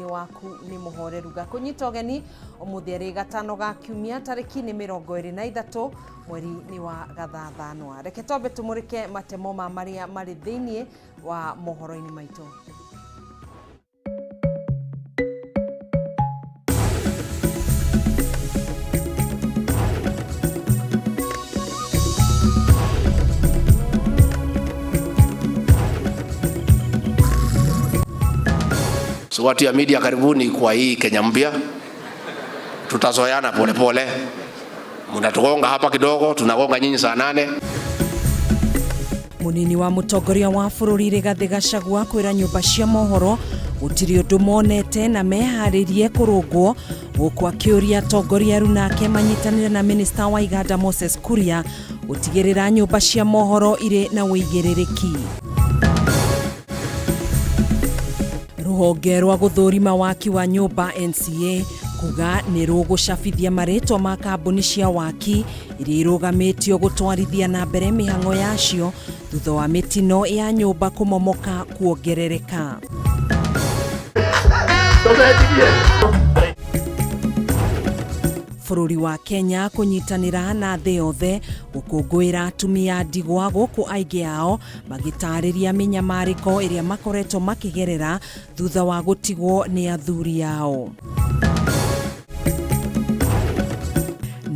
Waku nĩ mũhoreru. Ngakũnyita ũgeni ũmũthĩ arĩ gatano ga kiumia, tarĩki nĩ 23, mweri nĩ wa gathathanwa. Reke twambe tũmũrĩke matemo ma marĩa marĩ thĩiniĩ wa mohoro-inĩ maitũ. So watu ya media, karibuni kwa hii Kenya mpya. Tutazoeana polepole. Mnatugonga hapa kidogo, tunagonga nyinyi saa 8. Munini wa mutongoria wa bururi Rigathi Gachagua kwira nyumba cia mohoro gutiri undu monete na meharirie kurungwo, guku akiuria atongoria runake manyitanire na minista wa Iganda Moses Kuria gutigirira nyumba cia mohoro iri na uigiririki. Ruhonge rwa guthurima waki wa nyumba NCA kuga ni rugucabithia maritwa ma kambuni cia waki iria irugamitio gutwarithia na mbere mihang'o yacio thutha wa mitino ya nyumba kumomoka kuongerereka. Bũrũri wa Kenya kũnyitanĩra na thĩ yothe gũkũngũĩra atumia ndigwa, gũkũ aingĩ ao magĩtarĩria mĩnyamarĩko ĩrĩa makoretwo makĩgerera thutha wa gũtigwo nĩ athuri ao.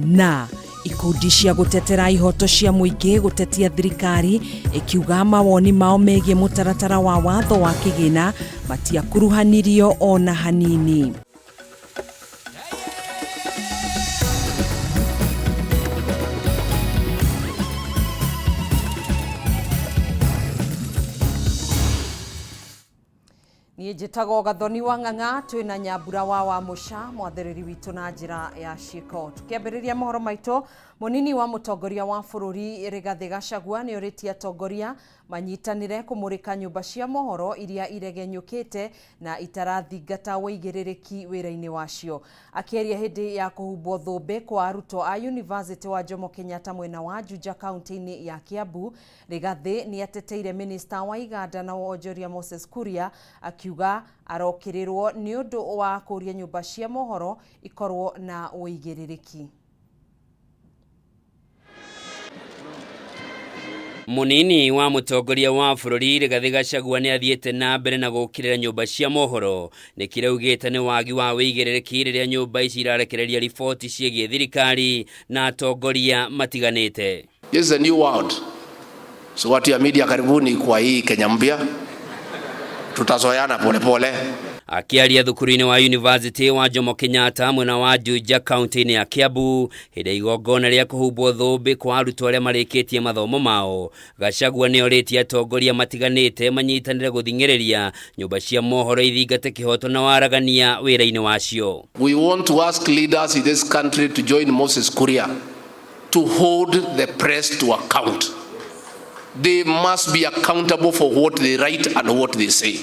Na ikundi cia gũtetera ihoto cia mũingĩ gũtetia thirikari ikiuga mawoni mao megiĩ mũtaratara wa watho wa kĩgĩna matiakuruhanirio ona hanini. Niĩ njĩtagwo Gathoni wa Ng'ang'a, twĩna Nyambura wa Mũca mwathĩrĩri witũ na njĩra ya ciĩko. Tũkĩambĩrĩria mohoro maitũ, mũnini wa mũtongoria wa bũrũri Rigathĩ Gachagua nĩ orĩtie atongoria manyitanĩre kũmũrĩka nyũmba cia mohoro iria iregenyũkĩte na itarathingata ũigĩrĩrĩki wĩra-inĩ wacio. Akĩaria hĩndĩ ya kũhumbwo thũmbĩ kwa arutwo a University wa Jomo Kenyatta mwena wa Juja kaunti-inĩ ya Kiambu, Rigathĩ nĩ ateteire minista wa Iganda na wonjoria Moses Kuria, akiuga arokĩrĩrwo nĩ ũndũ wa kũria nyũmba cia mohoro ikorwo na ũigĩrĩrĩki. Munini wa mutongoria wa bururi Rigathi Gachagua ni athiĩte na mbere na gũkĩrĩra nyũmba cia mohoro nĩ kĩraugĩte nĩ wagi wa wĩigĩrĩrĩki rĩrĩa nyũmba ici irarekereria riboti ciĩgiĩ thirikari na atongoria matiganĩte. This is a new world. So watu ya media, karibuni kwa hii Kenya mpya. Tutazoeana polepole. Akiaria thukuru-inĩ wa University wa Jomo Kenyatta mwena wa Juja kaunti-inĩ ya Kiambu hĩndĩ ya igongona rĩa kũhumbwo thũmbĩ kwa arutwo arĩa marĩkĩtie mathomo mao, Gachagua nĩ orĩtie atongoria matiganĩte manyitanĩre gũthing'ĩrĩria nyũmba cia mohoro ithingate kĩhoto na waragania wĩra-inĩ wacio. We want to ask leaders in this country to join Moses Kuria to hold the press to account. They must be accountable for what they write and what they say.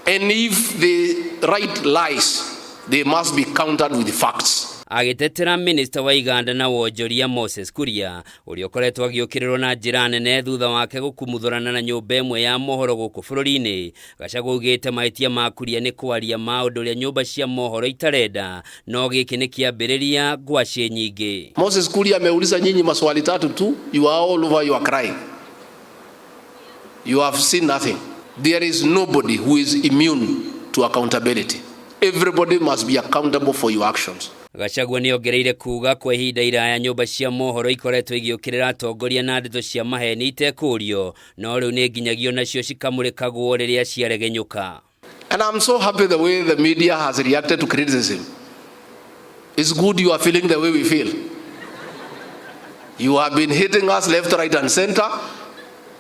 And if they write lies, they must be countered with facts. Agĩtetera minista wa Iganda na wonjoria Moses Kuria ũrĩa ũkoretwo agĩũkĩrĩrwo na njĩra nene thutha wake gũkumuthũrana na nyũmba ĩmwe ya mohoro gũkũ bũrũri-inĩ, Gachagua augĩte mahĩtia ma Kuria nĩ kwaria maũndũ ũrĩa nyũmba cia mohoro itarenda, no gĩkĩ nĩ kĩambĩrĩria ngwacĩ nyingĩ. Moses Kuria ameuliza nyinyi maswali tatu tu, you are all over, you are crying. You have seen nothing. There is nobody who is immune to accountability. Everybody must be accountable for your actions. Gachagua nĩ ongereire kuga kwa ihinda iraya nyũmba cia mohoro ikoretwo igĩũkĩrĩra atongoria na ndeto cia maheni itekũrio, no rĩu nĩ nginyagia nacio cikamũrĩkagwo rĩrĩa ciaregenyũka. And I'm so happy the way the media has reacted to criticism. It's good you are feeling the way we feel. You have been hitting us left, right and center.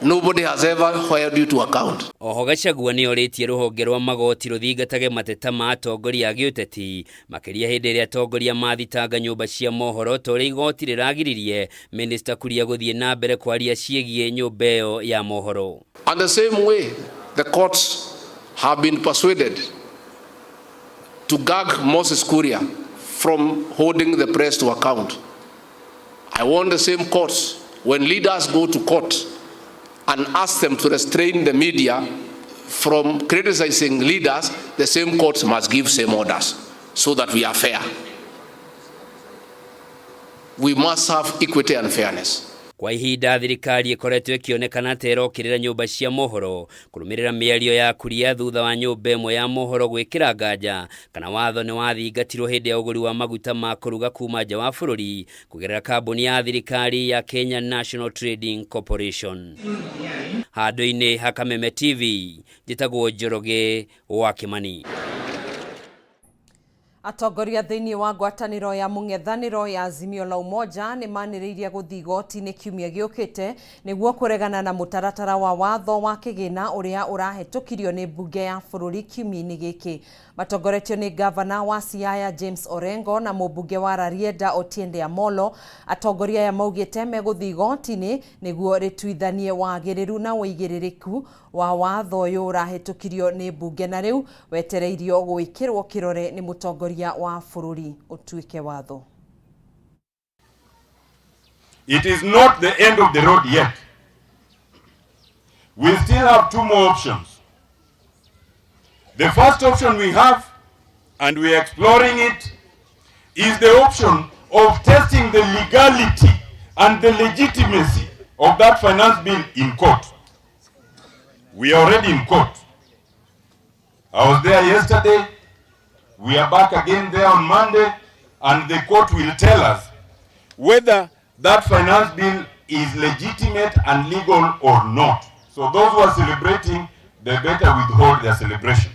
Nobody has ever held you to account. Oho Gachagua nĩ orĩtie rũhonge rwa magoti rũthingatage mateta ma atongoria a gĩũteti, makĩria hĩndĩ ĩrĩa atongoria mathitanga nyũmba cia mohoro ta ũrĩa igoti rĩragiririe Minister Kuria gũthiĩ na mbere kwaria ciĩgiĩ nyũmba ĩyo ya mohoro. And the same way the courts have been persuaded to gag Moses Kuria from holding the press to account. I want the same courts, when leaders go to court and ask them to restrain the media from criticizing leaders, the same courts must give same orders so that we are fair. We must have equity and fairness. Kwa ihinda thirikari ĩkoretwo ĩkĩonekana ta ĩrokĩrĩra nyũmba cia mohoro kũrũmĩrĩra mĩario ya Kuria thutha wa nyũmba ĩmwe ya mohoro gwĩkĩra nganja kana watho nĩ wathingatirwo hĩndĩ ya ũgũri wa maguta ma kũruga kuma nja wa bũrũri kũgerera kambuni ya thirikari ya Kenya National Trading Corporation. Handũ-inĩ ha Kameme TV, njĩtagwo Njoroge wa Kimani. Atongoria thĩinĩ wa ngwatanĩro ya mũng'ethanĩro ya Azimio la Umoja nĩ manĩrĩirie gũthiĩ igoti-inĩ kiumia gĩũkĩte nĩguo kũregana na mũtaratara wa watho wa kĩgĩna ũrĩa ũrahĩtũkirio nĩ mbunge ya bũrũri kiumia-inĩ gĩkĩ. Matongoretio nĩ ngavana wa Siaya James Orengo na mũmbunge wa Rarieda Otiende Amollo. Atongoria aya maugĩte megũthiĩ igoti-inĩ nĩguo rĩtuithanie wagĩrĩru na ũigĩrĩrĩku wa watho ũyũ ũrahĩtũkirio nĩ mbunge na rĩu wetereirio gwĩkĩrwo kĩrore nĩ mũtongoria wa bũrũri ũtuĩke watho. It is not the end of the road yet. We still have two more options. The first option we have, and we are exploring it, is the option of testing the legality and the legitimacy of that finance bill in court. We are already in court. I was there yesterday. We are back again there on Monday, and the court will tell us whether that finance bill is legitimate and legal or not. So those who are celebrating, they better withhold their celebration.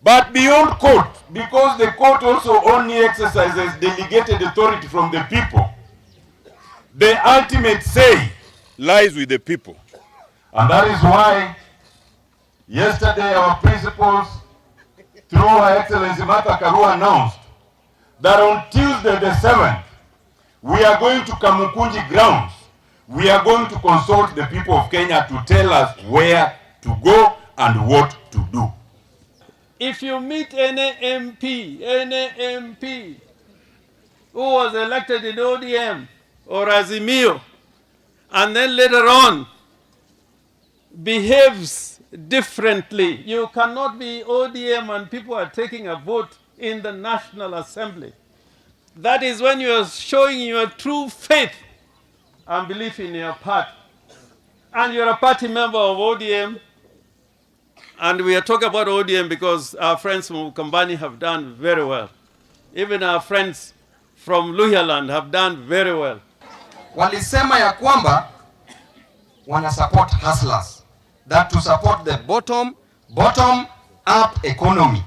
But beyond court, because the court also only exercises delegated authority from the people, the ultimate say lies with the people. And that is why yesterday our principals, through Her Excellency Martha Karua, announced that on Tuesday the 7th, we are going to Kamukunji grounds. We are going to consult the people of Kenya to tell us where to go and what to do. If you meet any MP, any MP who was elected in ODM or Azimio, and then later on behaves differently, you cannot be ODM and people are taking a vote in the National Assembly. That is when you are showing your true faith and belief in your party. And you're a party member of ODM, and we are talking about ODM because our friends from Ukambani have done very well. Even our friends from Luhyaland have done very well. Walisema ya kwamba wana support hustlers, that to support the bottom up economy.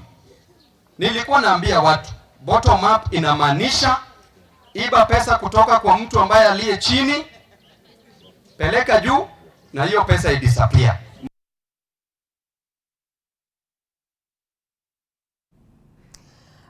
Nilikuwa naambia watu bottom up inamaanisha iba pesa kutoka kwa mtu ambaye aliye chini, peleka juu, na hiyo pesa idisappear.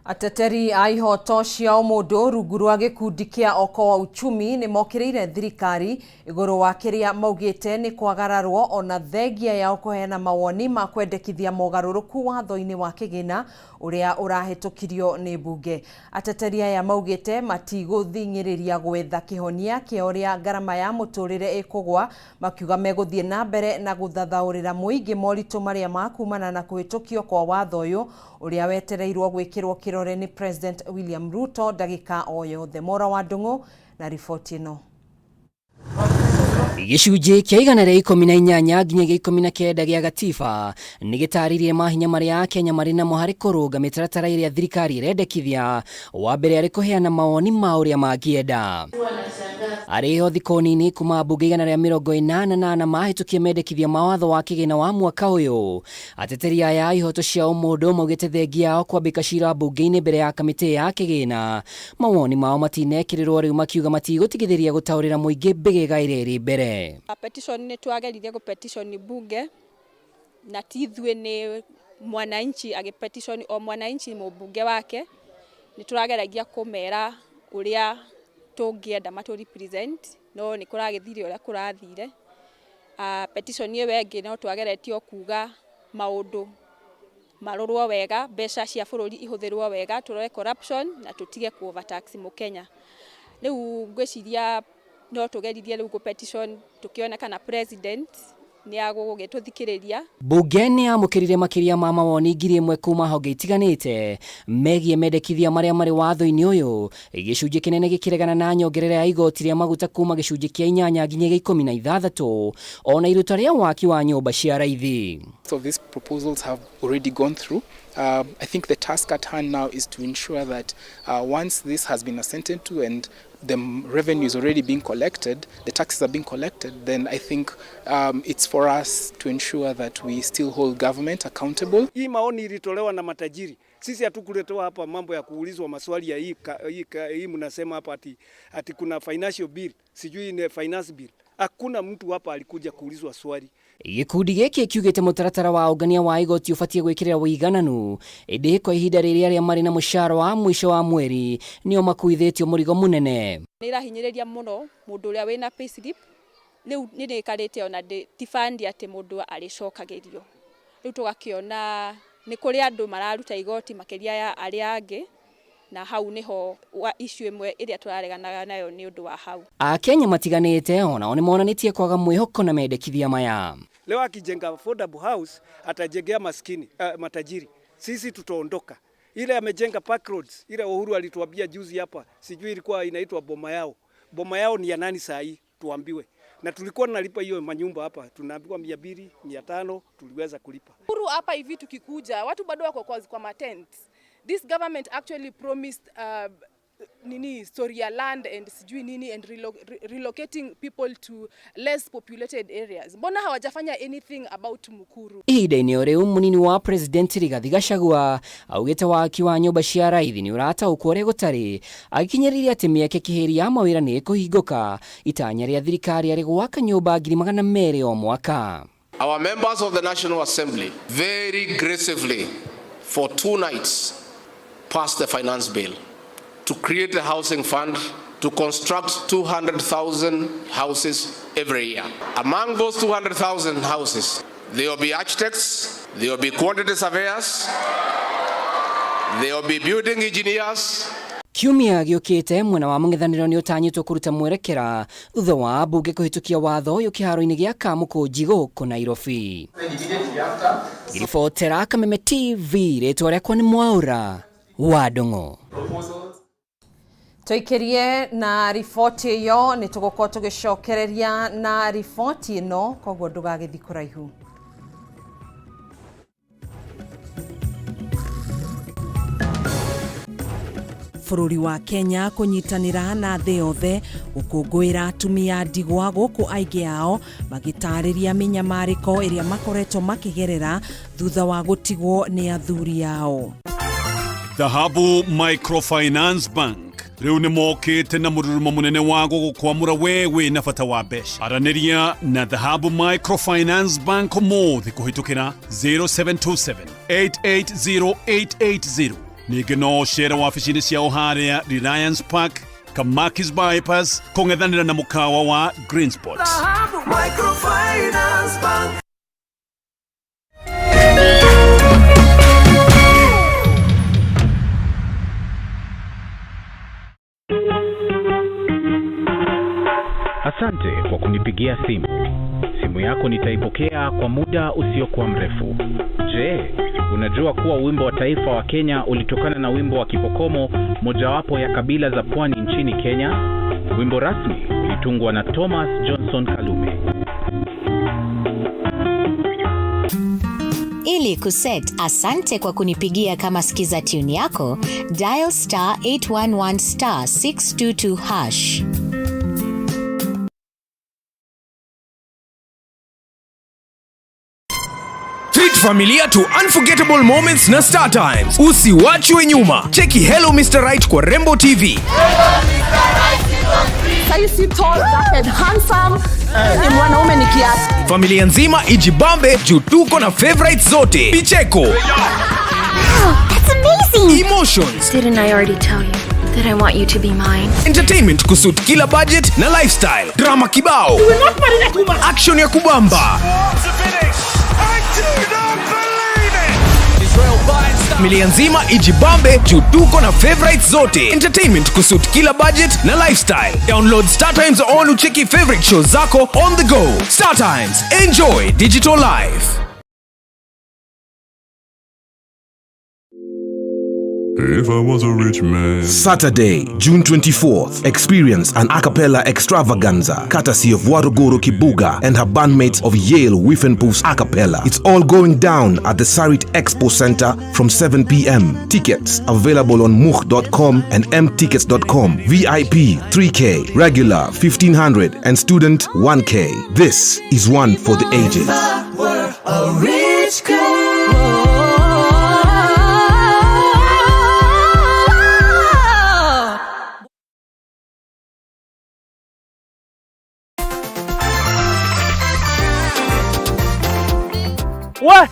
Ateteri a ihoto cia ũmũndũ rungu rwa gĩkundi kĩa Okoa Uchumi nĩ mokĩrĩire thirikari igũrũ wa kĩrĩa maugĩte nĩ kwagararwo ona thengia yao kũheana mawoni ma kwendekithia mogarũrũku watho-inĩ wa kĩgĩna ũrĩa ũrahĩtũkirio nĩ mbunge. Ateteri aya maugĩte matigũthing'ĩrĩria gwetha kĩhonia kĩa ũrĩa ngarama ya mũtũrĩre ĩkũgwa, makiuga megũthiĩ na mbere na gũthathaũrĩra mũingĩ moritũ marĩa makumana na kũhĩtũkio kwa watho ũyũ ũrĩa wetereirwo gwĩkĩrwo kĩrore nĩ President William Ruto ndagĩka o yothe. Mora wa Ndung'u na riboti ĩno. Gĩcunjĩ kĩa 118 nginya gĩa 19 gĩa gatiba nĩ gĩtarĩirie mahinya marĩa Akenya marĩ namo harĩ kũrũnga mĩtaratara ĩrĩa thirikari ĩrendekithia, wa mbere arĩ kũheana mawoni ma ũrĩa mangĩenda. Arĩ ho thikũ nini kuma mbunge 188 mahĩtũkie mendekithia ma watho wa kĩgĩna wa mwaka ũyũ. Ateteri aya a ihoto cia ũmũndũ maugĩte thengia yao kwambĩka cira mbunge-inĩ mbere ya kamĩtĩ ya kĩgĩna, mawoni mao matinekĩrĩrwo rĩu, makiuga matigũtigithĩria gũtaũrĩra mũingĩ mbĩgĩga ĩrĩa ĩrĩ mbere. Petition nĩ twageririe gũ petition bunge na ti ithuĩ, nĩ mwananchi agĩ petition, o mwananchi mũmbunge wake. Nĩ tũrageragia kũmera ũrĩa tũngĩenda matũ represent, no nĩ kũragĩthire ũrĩa kũrathire. Petition ĩyo ĩngĩ no twageretio kuga maũndũ marorwo wega, mbeca cia bũrũri ihũthĩrwo wega, tũrore corruption na tũtige ku overtax mũkenya. Rĩu ngwĩciria no tũgeririe rĩu gũ petition tũkĩone kana president Nĩ agũgĩtũthikĩrĩria. Bunge nĩ yamũkĩrire makĩria ma mawoni 1,000 kuma honge itiganĩte megiĩ mendekithia marĩa marĩ watho-inĩ ũyũ, gĩcunjĩ kĩnene gĩkĩregana na nyongerera ya igoti rĩa maguta kuma gĩcunjĩ kĩa 8 nginya gĩa 16, ona iruta rĩa waki wa nyũmba cia raithi. So these proposals have already gone through. I think the task at hand now is to ensure that once this has been assented to and the revenue is already being collected, the taxes are being collected, then I think it's for us to ensure that we still hold government accountable. Hii maoni ilitolewa na matajiri. Sisi hatukuletewa hapa mambo ya kuulizwa maswali ya hii mnasema hapa ati kuna financial bill, sijui ni finance bill. Hakuna mtu hapa alikuja kuulizwa swali. Gĩkundi gĩkĩ kiugĩte mũtaratara wa ũngania wa igoti ũbatiĩ gwĩkĩrĩra ũigananu, ĩndĩ kwa ihinda rĩrĩ arĩa marĩ na mũcara wa mũico wa mweri nĩo makuithĩtio mũrigo mũnene. Nĩ ĩrahinyĩrĩria mũno mũndũ ũrĩa wĩna payslip. Rĩu nĩ rĩkarĩte ona ti bandi atĩ mũndũ arĩcokagĩrio. Rĩu tũgakĩona nĩ kũrĩ andũ mararuta igoti makĩria ya arĩa angĩ, na hau nĩho issue ĩmwe ĩrĩa tũrareganaga nayo nĩ ũndũ wa hau. Akenya matiganĩte onao nĩ monanĩtie kwaga mwĩhoko na mendekithia maya. Leo akijenga affordable house atajengea maskini, matajiri. Sisi tutaondoka. Ile amejenga park roads, ile Uhuru alituambia juzi hapa, sijui ilikuwa inaitwa boma yao. Boma yao ni ya nani saa hii tuambiwe. Na tulikuwa tunalipa hiyo manyumba hapa, tunaambiwa 200, 500 tuliweza kulipa. Uhuru hapa hivi tukikuja, watu bado wako kwa matents. This government actually promised nini story ya land and sijui nini and relocating people to less populated areas. Mbona hawajafanya anything about Mukuru? Ihinda-inĩ o rĩu mũnini wa president Rigathi Gachagua augĩte waki wa nyũmba cia raithi nĩ ũrataũkwo ũrĩa gũtarĩ, agĩkinyĩrĩria atĩ mĩeke kĩhĩri ya mawĩra nĩ ĩkũhingũka itanya rĩa thirikari arĩ gwaka nyũmba 200,000 o mwaka. Our members of the National Assembly very gracefully for 2 nights passed the finance bill to create the housing fund to construct 200,000 houses every year. Among those 200,000 houses, there will be architects, there will be quantity surveyors, there will be building engineers. Kiumia gĩũkĩte mwena wa mũng'ethanĩro nĩ ũtanyĩtwo kũruta mwerekera thutha wa mbunge kũhĩtũkia watho ũyũ kĩharo-inĩ gĩa Kamũkũnji gũkũ Nairobi. Ngĩribotera Kameme TV, rĩtwa rĩakwa nĩ Mwaũra wa Ndung'u. Tũikĩrie na riboti ĩyo nĩ tũgũkorwo tũgĩcokereria na riboti ĩno, koguo ndũgagĩthiĩ kũraihu. Bũrũri wa Kenya kũnyitanĩra na thĩ yothe gũkũngũĩra atumia ndigwa gũkũ aingĩ ao magĩtarĩria mĩnyamarĩko ĩrĩa makoretwo makĩgerera thutha wa gũtigwo nĩ athuri ao. Dhahabu Microfinance Bank rĩu nĩ mokĩte na mũrurumo mũnene wa gũgũkwamũra we wĩna bata wa mbeca. Aranĩria na Dhahabu Microfinance Bank ũmũthĩ kũhĩtũkĩra 0727 880 880. Ningĩ no ũcere wabici-inĩ ciao harĩa Reliance Park, Kamakis Bypass, kũng'ethanĩra na mũkawa wa Green Spot. Dhahabu Microfinance Bank. Asante kwa kunipigia simu. Simu yako nitaipokea kwa muda usiokuwa mrefu. Je, unajua kuwa wimbo wa taifa wa Kenya ulitokana na wimbo wa Kipokomo, mojawapo ya kabila za pwani nchini Kenya? Wimbo rasmi ulitungwa na Thomas Johnson Kalume. Ili kuset asante kwa kunipigia kama skiza tune yako, dial star 811 star 622 hash. Treat familia to unforgettable moments na Star Times. Usiwachwe nyuma. Cheki Hello Mr. Right kwa Rembo TV. Saisi tall, dark and handsome. Ni mwanaume ni kiasi. Familia nzima ijibambe juu tuko na favorites zote. Vicheko. Wow, that's amazing. Emotions. Didn't I already tell you that I want you to be mine? Entertainment kusuit kila budget na lifestyle. Drama kibao. You will not marry that woman. Action ya kubamba. Familia nzima ijibambe juu tuko na favorites zote. Entertainment kusuit kila budget na lifestyle. Download Star Times on ucheki favorite shows zako on the go. Star Times, enjoy digital life. If I was a rich man. Saturday, June 24th, experience an a cappella extravaganza courtesy of Waruguru Kibuga and her bandmates of Yale Whiffenpoofs A Cappella. It's all going down at the Sarit Expo Center from 7 p.m. Tickets available on much.com and mtickets.com. VIP 3K, regular 1500 and student 1K. This is one for the ages. Were a rich girl. We,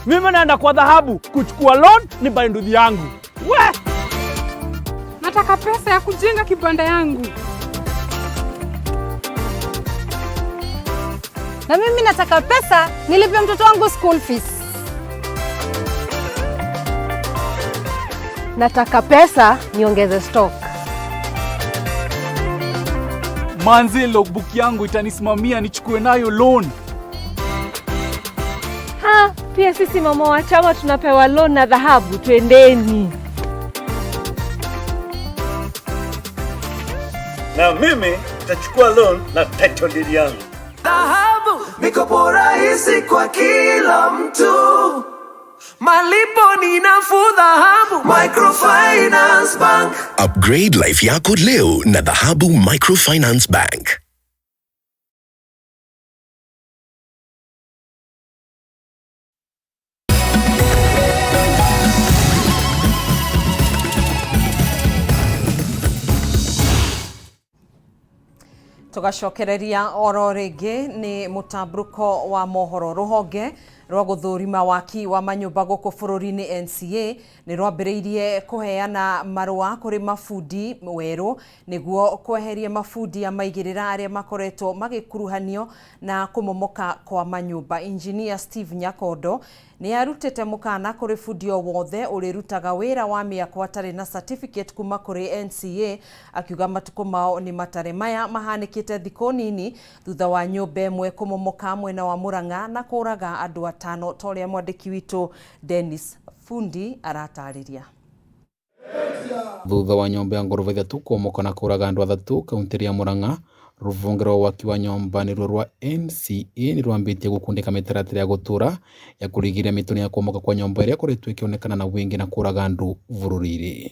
mimi naenda kwa dhahabu kuchukua loan ni buy nduthi yangu. We, Nataka pesa ya kujenga kibanda yangu. Na mimi nataka pesa nilipe mtoto wangu school fees. Nataka pesa niongeze stock. Manzi, logbook yangu itanisimamia nichukue nayo loan. Ha, pia sisi mama wa chama tunapewa loan na dhahabu, twendeni. Na mimi nitachukua loan na title deed yangu. Dhahabu, mikopo rahisi kwa kila mtu. Malipo ni nafuu. Dhahabu Microfinance Bank. Upgrade life yako leo na Dhahabu Microfinance Bank. Tugacokereria oro rĩngĩ nĩ mũtambũrũko wa mohoro. Rũhonge rwa gũthũrima waki wa manyũmba gũkũ bũrũri-inĩ NCA nĩ rwambĩrĩirie kũheana marũa kũrĩ mabundi werũ nĩguo kweheria mabundi a maigĩrĩra arĩa makoretwo magĩkuruhanio na kũmomoka kwa manyũmba. Engineer Steve Nyakondo nĩ arutĩte mũkana kũrĩ bundi o wothe ũrĩrutaga wĩra wa mĩako atarĩ na certificate kuma kũrĩ NCA, akiuga matukũ mao nĩ matare. Maya mahanĩkĩte thikũ nini thutha wa nyũmba ĩmwe kũmomoka mwena wa Murang'a na kũraga andũ 5 ta ũrĩa mwandĩki witũ Dennis Fundi aratarĩria. Thutha wa nyũmba ya ngoroba 3 kũmomoka na kũraga andũ 3 kaunti ya Murang'a, rũhonge rwa waki wa nyũmba nĩruo rwa NCA nĩ rwambĩtie gũkundĩka mĩtaratara ya gũtũra ya kũrigĩrĩria mĩtino ya kũmomoka kwa nyũmba ĩrĩa ĩkoretwo ĩkĩonekana na wĩingĩ na kũraga andũ bũrũri-inĩ.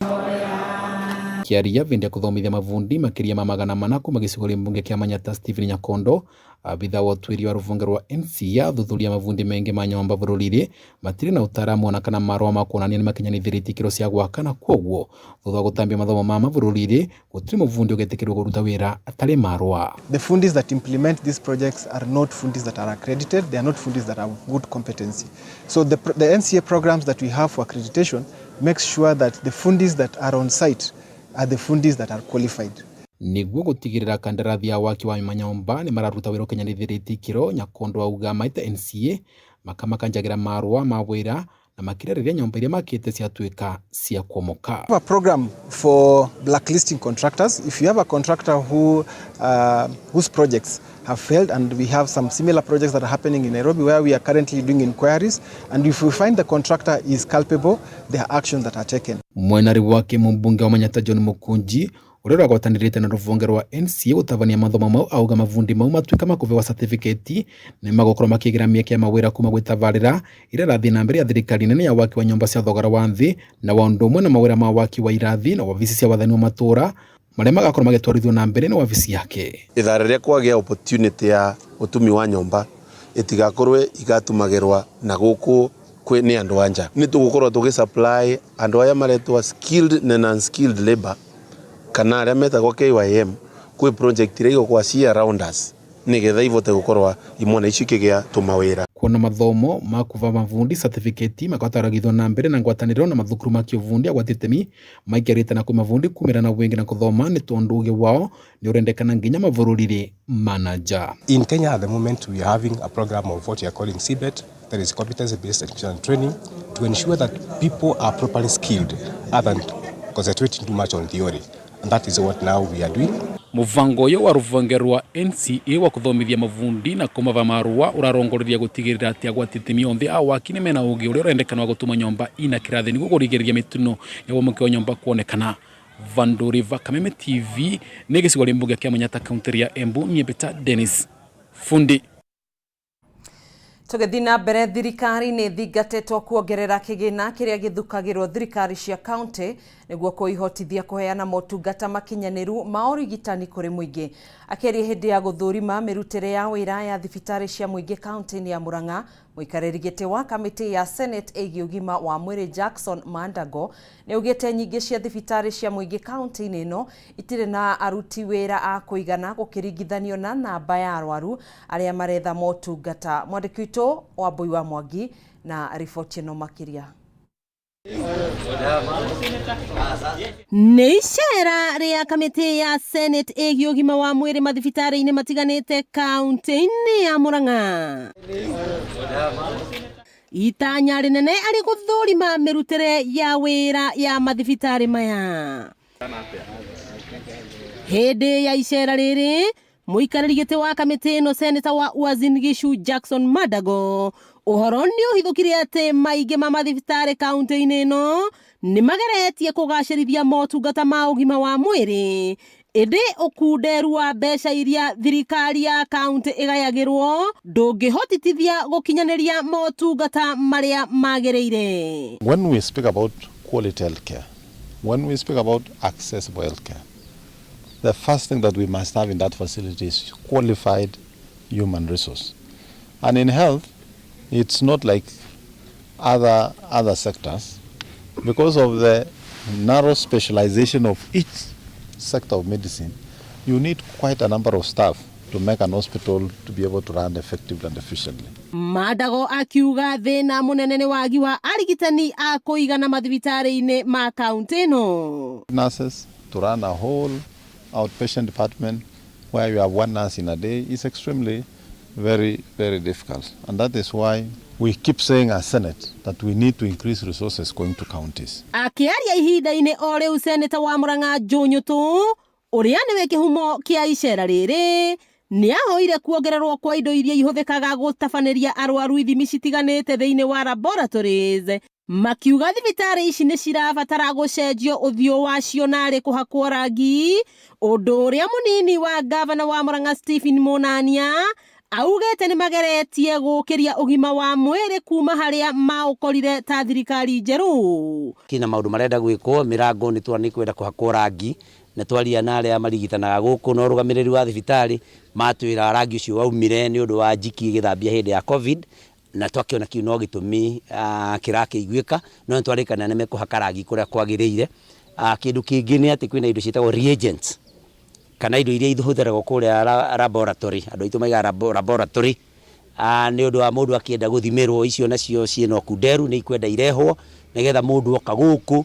Kĩaria vĩndĩ ya kũthomithia mabundi makĩria ma 400 kuma gĩcigo kĩa mbunge kĩa Manyata Stephen Nyakondo, abitha wa ũtuĩria wa rũhonge rwa NCA athuthuria mabundi maingĩ ma nyũmba bũrũri-inĩ matirĩ na ũtaaramu ona kana marũa ma kuonania nĩmakinyanithĩrĩtie ikĩro cia gwaka, na kwoguo thutha wa gũtambia mathomo ma mabũrũri-inĩ gũtirĩ mũbundi ũgetĩkĩrwo kũruta wĩra atarĩ marũa. The fundis that implement these projects are not fundis that are accredited, they are not fundis that have good competency. So the NCA programs that we have for accreditation makes sure that the fundis that are on site are the fundis that are qualified. Nĩguo gũtigĩrĩra kandarathi ya waki wa manyũmba nĩ mararuta wĩra ũkinyanithĩrĩtie ikĩro, Nyakondo auga maita NCA makamakanjagĩra marũa ma wĩra na makĩria rĩrĩa nyũmba iria makĩte ciatuĩka cia kũmomoka. We have a program for blacklisting contractors. If you have a contractor whose projects have failed, and we have some similar projects that are happening in Nairobi where we are currently doing inquiries, and if we find the contractor is culpable, there are actions that are taken. Mwenari wake mũmbunge wa Manyata John Mukunji ũrĩa ũragwatanĩrĩte na rũhonge rwa NCA gũtabania mathomo mau auga mabundi mau matuĩka makũhewa certificate nĩ magũkorwo makĩgĩra mĩeke ya mawĩra kuma gwĩ tabarĩra ĩrĩa ĩrathiĩ na mbere ya thirikari nene ya waki wa nyũmba cia thogora wa thĩ na wa ũndũ ũmwe na mawĩra ma waki wa irathi na wabici cia wathani wa matũũra marĩa magakorwo magĩtwarithio na mbere nĩ wabici yake. Ithaa rĩrĩa kwagĩa opportunity ya ũtumi wa nyũmba ĩtigakorwe igatumagĩrwa na gũkũ kwĩ nĩ andũ a nja, nĩ tũgũkorwo tũgĩ supply andũ aya maretwo skilled na non-skilled labor kana arĩa metagwo KYM kwĩ project iria igũkorwo ci around us nĩgetha ivote gũkorwo imwana icio ikĩgĩa tũmawĩra. Kuona mathomo ma kuva mavundi certificate magatwaragithwo na mbere na ngwatanĩro na mathukuru ma kĩũvundi agwati itemi maikarĩte na kwĩ mavundi kumĩra na wĩngĩ na kũthoma nĩ tondũ ũgĩ wao nĩ ũrendekana nginya mabũrũri-inĩ ma na nja. In Kenya at the moment we are having a program of what we are calling CBET, There is competency-based education and training to ensure that people are properly skilled other than concentrating too much on theory. And that is what now we are doing. Muvango uyu wa ruvonge rwa NCA wa kuthomithia mavundi na kumava marua urarongoreria gutigirira ati agwati timi onthe a waki ni mena ugi uria urendekana wa gutuma nyomba ina kirathi niguo kurigireria mituno ya umomoki wa nyomba kuonekana. Vanduri va Kameme TV ni gicigo ria mbunge kia Manyatta kaunti ya Embu nyembeta Dennis Fundi. Tũgĩthiĩ na mbere, thirikari nĩ ĩthingatĩtwo kuongerera kĩgĩna kĩrĩa gĩthukagĩrwo thirikari cia kaunti nĩguo kũihotithia kũheana motungata makinyanĩru ma ũrigitani kũrĩ mũingĩ. Akĩaria hĩndĩ ya gũthũrima mĩrutĩre ya wĩra ya thibitarĩ cia mũingĩ kaunti-inĩ ya Murang'a, mũikarĩri gĩtĩ wa kamĩtĩ ya Senate ĩgiĩ ũgima wa mwĩrĩ Jackson Mandago nĩ augĩte nyingĩ cia thibitarĩ cia mũingĩ kaunti-inĩ ĩno itirĩ na aruti wĩra a kũigana gũkĩringithanio na namba ya arwaru arĩa maretha motungata. Mwandĩki witũ Wambui wa Mwangi na riboti ĩno makĩria. Nĩ icera rĩa kamĩtĩ ya Senate ĩgiĩ ũgima wa mwĩrĩ mathibitarĩ-inĩ matiganĩte kaunti-inĩ ya Murang'a. Itanya rĩnene arĩ gũthũrima mĩrutĩre ya wĩra ya mathibitarĩ maya. Hĩndĩ ya icera rĩrĩ, mũikarĩri gĩtĩ wa kamĩtĩ ĩno seneta wa Uasin Gishu Jackson Mandago ũhoro nĩ ũhithũkire atĩ maingĩ ma mathibitarĩ kaunti-inĩ ĩno nĩ mageretie kũgacĩrithia motungata ma ũgima wa mwĩrĩ, ĩndĩ ũkunderu wa mbeca iria thirikari ya kaunti ĩgayagĩrwo ndũngĩhotithia gũkinyanĩria motungata marĩa magĩrĩire. When we speak about quality healthcare, when we speak about accessible healthcare, the first thing that we must have in that facility is qualified human resource. And in health, it's not like other sectors because of the narrow specialization of each sector of medicine. You need quite a number of staff to make an hospital to be able to run effectively and efficiently. Mandago akiuga thĩna mũnene nĩ wagi wa arigitani a kũigana mathibitarĩ-inĩ ma kaunti ĩno. Nurses to run a whole outpatient department where you have one nurse in a day is extremely very, very difficult. And that is why we keep saying as Senate that we need to increase resources going to counties. Akĩaria ihinda-inĩ o rĩu, seneta wa Murang'a Joe Nyutu ũrĩa nĩwe kĩhumo kĩa icera rĩrĩ nĩ ahoire kuongererwo kwa indo iria ihũthĩkaga gũtabanĩria arwaru ithimi citiganĩte thĩinĩ wa laboratories, makiuga thibitarĩ ici nĩ cirabatara gũcenjio ũthiũ wacio narĩ kũhakwo rangi, ũndũ ũrĩa mũnini wa gavana wa Murang'a Stephen Munania augĩte nĩ mageretie gũkĩria ũgima wa mwĩrĩ kuma harĩa maũkorire ta thirikari njerũ. Kina maundu marenda gwikwo, mirango ni twa ni kwenda kuhakwo rangi na twaria na aria marigitanaga guku na urugamiriri wa thibitari matwira rangi ucio waumire ni undu wa njiki igithambia hindi ya COVID, na twakiona kiu no gitumi kirakĩiguĩka, no nĩtwarĩkana nĩ mekũhaka rangi kũrĩa kwagĩrĩire. Kĩndũ kĩngĩ nĩ atĩ kwĩna indo ciĩtagwo reagents kana indo iria ihũthĩragwo kũrĩa laboratory, andũ aitũ maigaga laboratory, nĩ ũndũ wa mũndũ akĩenda gũthimĩrwo, icio nacio ciĩna ũkunderu, nĩ ikwenda irehwo nĩgetha mũndũ oka gũkũ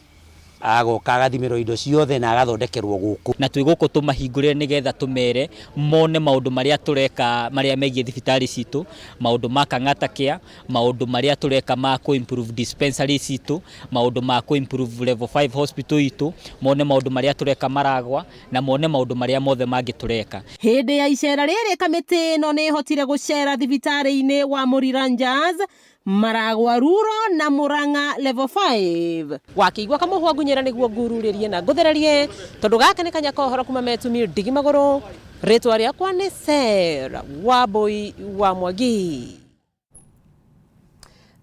agoka agathimĩrwo indo ciothe na agathondekerwo gũkũ. Na twĩ gũkũ tũmahingũrĩre nĩgetha tũmere mone maũndũ marĩa tũreka marĩa megiĩ thibitarĩ citũ, maũndũ ma Kang'ata Care, maũndũ marĩa tũreka ma kũ improve dispensary citũ, maũndũ ma kũ improve level 5 hospital itũ, mone maũndũ marĩa tũreka Maragwa na mone maũndũ marĩa mothe mangĩ tũreka. Hĩndĩ ya icera rĩrĩ, kamĩtĩ ĩno nĩ ĩhotire gũcera thibitarĩ-inĩ wa Mũriranjas, Maragwa Rural na Murang'a level 5. Wakĩigua kamũhwa ngunyĩra nĩguo ngururĩrie na ngũthererie tondũ gaka nĩ kanya ka ũhoro kuma metumi ndigi magũrũ. Rĩtwa rĩakwa nĩ Sarah Wambui wa Mwangi.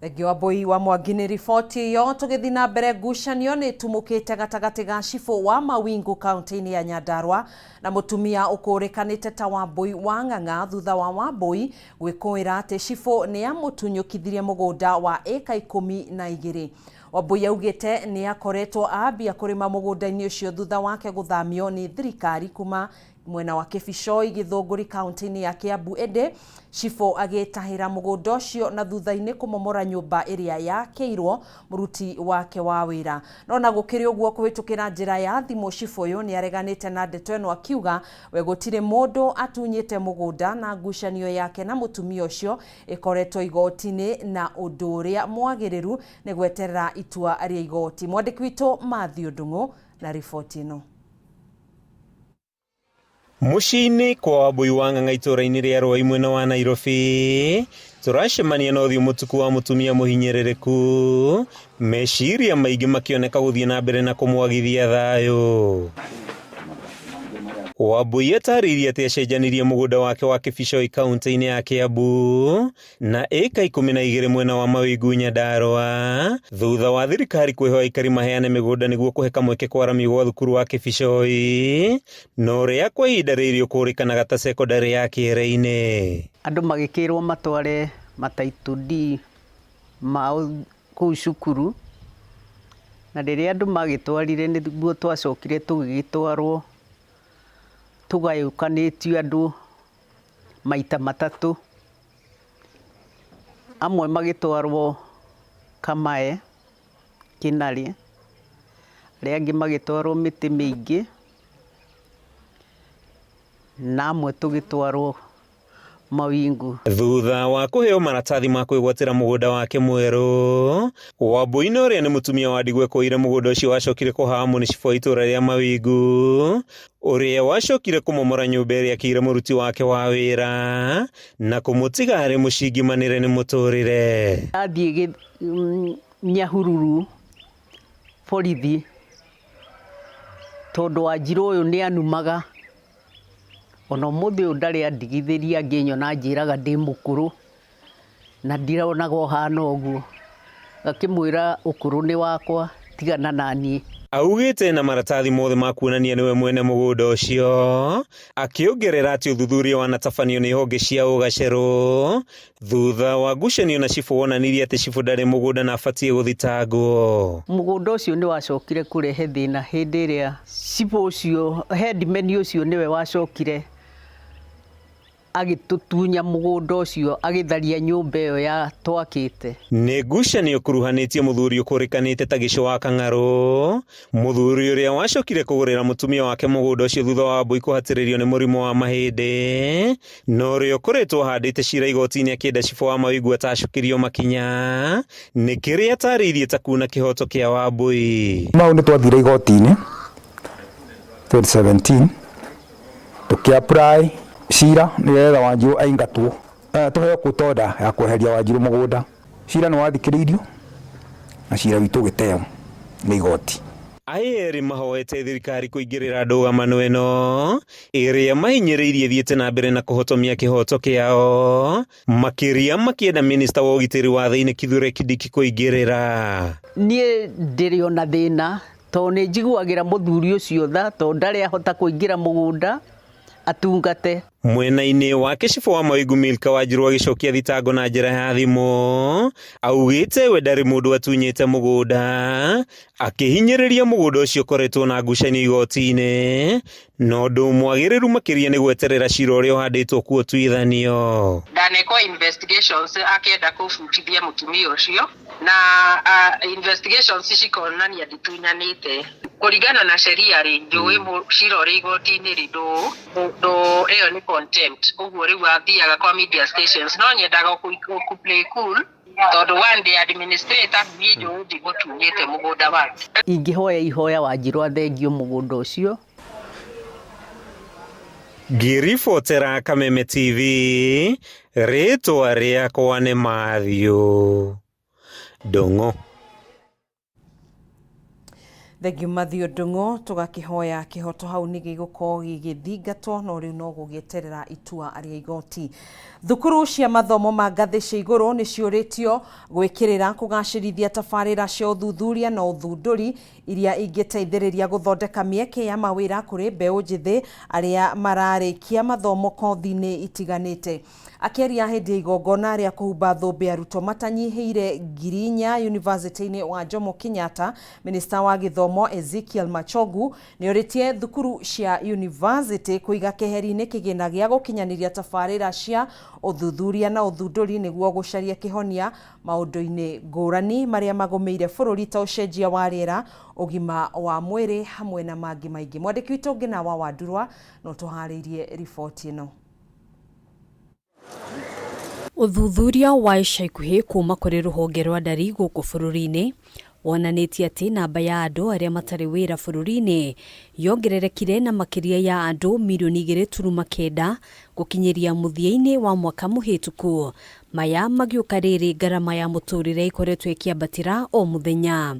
Thengiũ Wambui wa Mwangi nĩ riboti ĩyo. Tũgĩthiĩ na mbere, ngucanio nĩ ĩtumũkĩte gatagatĩ ga cibũ wa Mawingu kaunti-inĩ ya Nyandarua na mũtumia ũkũrĩkanĩte ta Wambui wa Ng'ang'a thutha wa Wambui gwĩkũĩra atĩ cibũ nĩ amũtunyũkithirie mũgũnda wa ĩka 12. Wambui augĩte nĩ akoretwo ambia kũrĩma mũgũnda-inĩ ũcio thutha wake gũthamio nĩ thirikari kuma Mwena wa Kĩbicoi Gĩthũngũri kaunti-inĩ ya Kĩambu ĩndĩ cibũ agĩtahĩra mũgũnda ũcio na thutha-inĩ kũmomora nyũmba ĩrĩa yakĩirwo mũruti wake wa wĩra. No na gũkĩrĩ ũguo kũhĩtũkĩra njĩra ya thimũ cibũ ũyũ nĩ areganĩte na ndeto ĩno akiuga we gũtirĩ mũndũ atunyĩte mũgũnda na ngucanio yake na mũtumia ũcio ĩkoretwo igoti-inĩ na ũndũ ũrĩa mwagĩrĩru nĩ gweterera itua rĩa igoti. Mwandĩki witũ Matthew Ndung'u na riboti ĩno. Mũciĩ-inĩ kwa Wambui wa Ng'ang'a itũũra-inĩ rĩa Rwai mwena wa Nairobi, tũracemania na ũthiũ mũtuku wa mũtumia mũhinyĩrĩrĩku, meciria maingĩ makĩoneka gũthiĩ na mbere na kũmwagithia thayũ. Wambui atarĩirie atĩ acenjanirie mũgũnda wake wa Kĩbicoi kaunti-inĩ ya Kĩambu na ĩka 12 mwena wa Mawingu Nyandarua thutha wa thirikari kwĩhoya aikari maheane mĩgũnda nĩguo kũhe kamweke kwaramio gwa thukuru wa Kĩbicoi na ũrĩa kwa ihinda rĩrĩ ũkũrĩkanaga ta cekondarĩ ya Kĩere-inĩ. Andũ magĩkĩrwo matware mataitũ D mao kũu cukuru, na rĩrĩa andũ magĩtwarire nĩguo twacokire tũgĩgĩtwarwo tũgayũkanĩtio andũ maita matatũ. Amwe magĩtwarwo Kamae, Kĩnarĩ, arĩa angĩ magĩtwarwo mĩtĩ mĩingĩ, na amwe tũgĩtwarwo Mawingu. Thutha wa kũheo maratathi ma kwĩgwatĩra mũgũnda wake mwerũ, Wambui na ũrĩa nĩ mũtumia wa ndigwa ekũire mũgũnda ũcio wacokire kũhahamwo nĩ cibũ wa itũũra rĩa Mawingu, ũrĩa wacokire kũmomora nyũmba ĩrĩa akĩire mũruti wake wa wĩra na kũmũtiga arĩ mũcingimanĩre nĩ mũtũrĩre. Athiĩ Nyahururu borithi tondũ Wanjirũ ũyũ nĩ anumaga, ona ũmũthĩ ũyũ ndarĩ andigithĩria angĩnyona anjĩraga ndĩ mũkũrũ na ndironaga ũhana ũguo, ngakĩmwĩra ũkũrũ nĩ wakwa tigana na niĩ. Augĩte na maratathi mothe ma kuonania nĩwe mwene mũgũnda ũcio, akĩongerera atĩ ũthuthuria wanatabanio nĩ honge cia ũgacerũ thutha wa ngucanio na cibũ wonanirie atĩ cibũ ndarĩ mũgũnda na abatiĩ gũthitangwo. Mũgũnda ũcio nĩ wacokire kũrehe thĩna hĩndĩ ĩrĩa cibũ ũcio headman ũcio nĩwe wacokire agĩtũtunya mũgũnda ũcio agĩtharia nyũmba ĩyo ya twakĩte. Nĩ ngucanio kuruhanĩtie mũthuri ũkũrĩkanĩte ta Gĩcũ wa Kang'arũ, mũthuri ũrĩa wacokire kũgũrĩra mũtumia wake mũgũnda ũcio thutha wa Wambui kũhatĩrĩrio nĩ mũrimũ wa mahĩndĩ, na ũrĩa ũkoretwo ahandĩte cira igoti-inĩ akĩenda cibũ wa Mawingu atacũkĩrio makinya nĩ kĩrĩa atarĩirie ta kuna kĩhoto kĩa Wambui. Mau nĩ twathire igoti-inĩ 2017 tũkĩ apply cira nĩgetha Wanjirũ aingatwo, tũheo court order ya kweheria Wanjirũ mũgũnda. Cira nĩ wathikĩrĩirio na cira witũ ũgĩteo nĩ igoti. Aya erĩ mahoete thirikari kũingĩrĩra ndũgamano ĩno ĩrĩa mahinyĩrĩirie ĩthiĩte na mbere na kũhotomia kĩhoto kĩao, makĩria makĩenda minista wa ũgitĩri wa thĩinĩ Kithure Kindiki kũingĩrĩra. Niĩ ndĩrĩ ona thĩna tondũ nĩ njiguagĩra mũthuri ũcio tha tondũ ndarĩ ahota kũingĩra mũgũnda atungate. Mwena-inĩ wake cibũ wa Mawingu Milka Wanjirũ agĩcokia thitango na njĩra ya thimũ augĩte we ndarĩ mũndũ atunyĩte mũgũnda, akĩhinyĩrĩria mũgũnda ũcio ũkoretwo na ngucanio igoti-inĩ na ũndũ mwagĩrĩru makĩria nĩ gweterera cira ũrĩa ũhandĩtwo kuo ũtuithanio. Ndanekwo investigations akĩenda kũbutithia mũtumia ũcio na investigations cikonania nditunyanĩte kũringana na sheria rĩ njũĩ cira ũrĩ igoti-inĩ rĩ ndũ ĩyo nĩ contempt, ũguo rĩu athiaga kwa media stations no nyendaga kũ play cool tondũ one day administrator niĩ njũĩ ndigũtunyĩte mũgũnda wake. Ingĩhoya ihoya Wanjirũ athengio mũgũnda ũcio. Ngĩribotera Kameme TV, rĩtwa rĩakwa nĩ Matthew Ndung'u. Thengiũ Matthew Ndung'u, tũgakĩhoya kĩhoto hau nĩ gĩgũkorwo gĩgĩthingatwo no rĩu no gũgĩeterera itua rĩa igoti. Thukuru cia mathomo ma ngathĩ cia igũrũ nĩ ciũrĩtio gwĩkĩrĩra kũgacĩrithia tabarĩra cia ũthuthuria na ũthundũri iria ingĩteithĩrĩria gũthondeka mĩeke ya mawĩra kũrĩ mbeũ njĩthĩ arĩa mararĩkia mathomo kothi-inĩ itiganĩte. Akĩaria hĩndĩ ya igongona rĩa kũhumba thũmbĩ arutwo matanyihĩire 4,000 yunivasĩtĩ-inĩ wa Jomo Kenyatta, minista wa gĩthomo Ezekiel Machogu nĩorĩtie thukuru cia yunivasĩtĩ kũiga keheri-inĩ kĩgĩna gĩa gũkinyanĩria tabarĩra cia ũthuthuria na ũthundũri nĩguo gũcaria kĩhonia maũndũ-inĩ ngũrani marĩa magũmĩire bũrũri ta ũcenjia wa rĩera, ũgima wa mwĩrĩ hamwe na mangĩ maingĩ. Mwandĩki witũ Ngina wa Wandurwa no tũharĩirie riboti ĩno. Ũthuthuria wa ica ikuhĩ kuma kũrĩ rũhonge rwa ndari gũkũ bũrũri-inĩ wonanĩtie atĩ namba ya andũ arĩa matarĩ wĩra bũrũri-inĩ yongererekire na makĩria ya andũ mirioni 2.9 gũkinyĩria mũthia-inĩ wa mwaka mũhĩtũku. Maya magĩũka rĩrĩ ngarama ya mũtũrĩre ĩkoretwo ĩkĩambatĩra o mũthenya.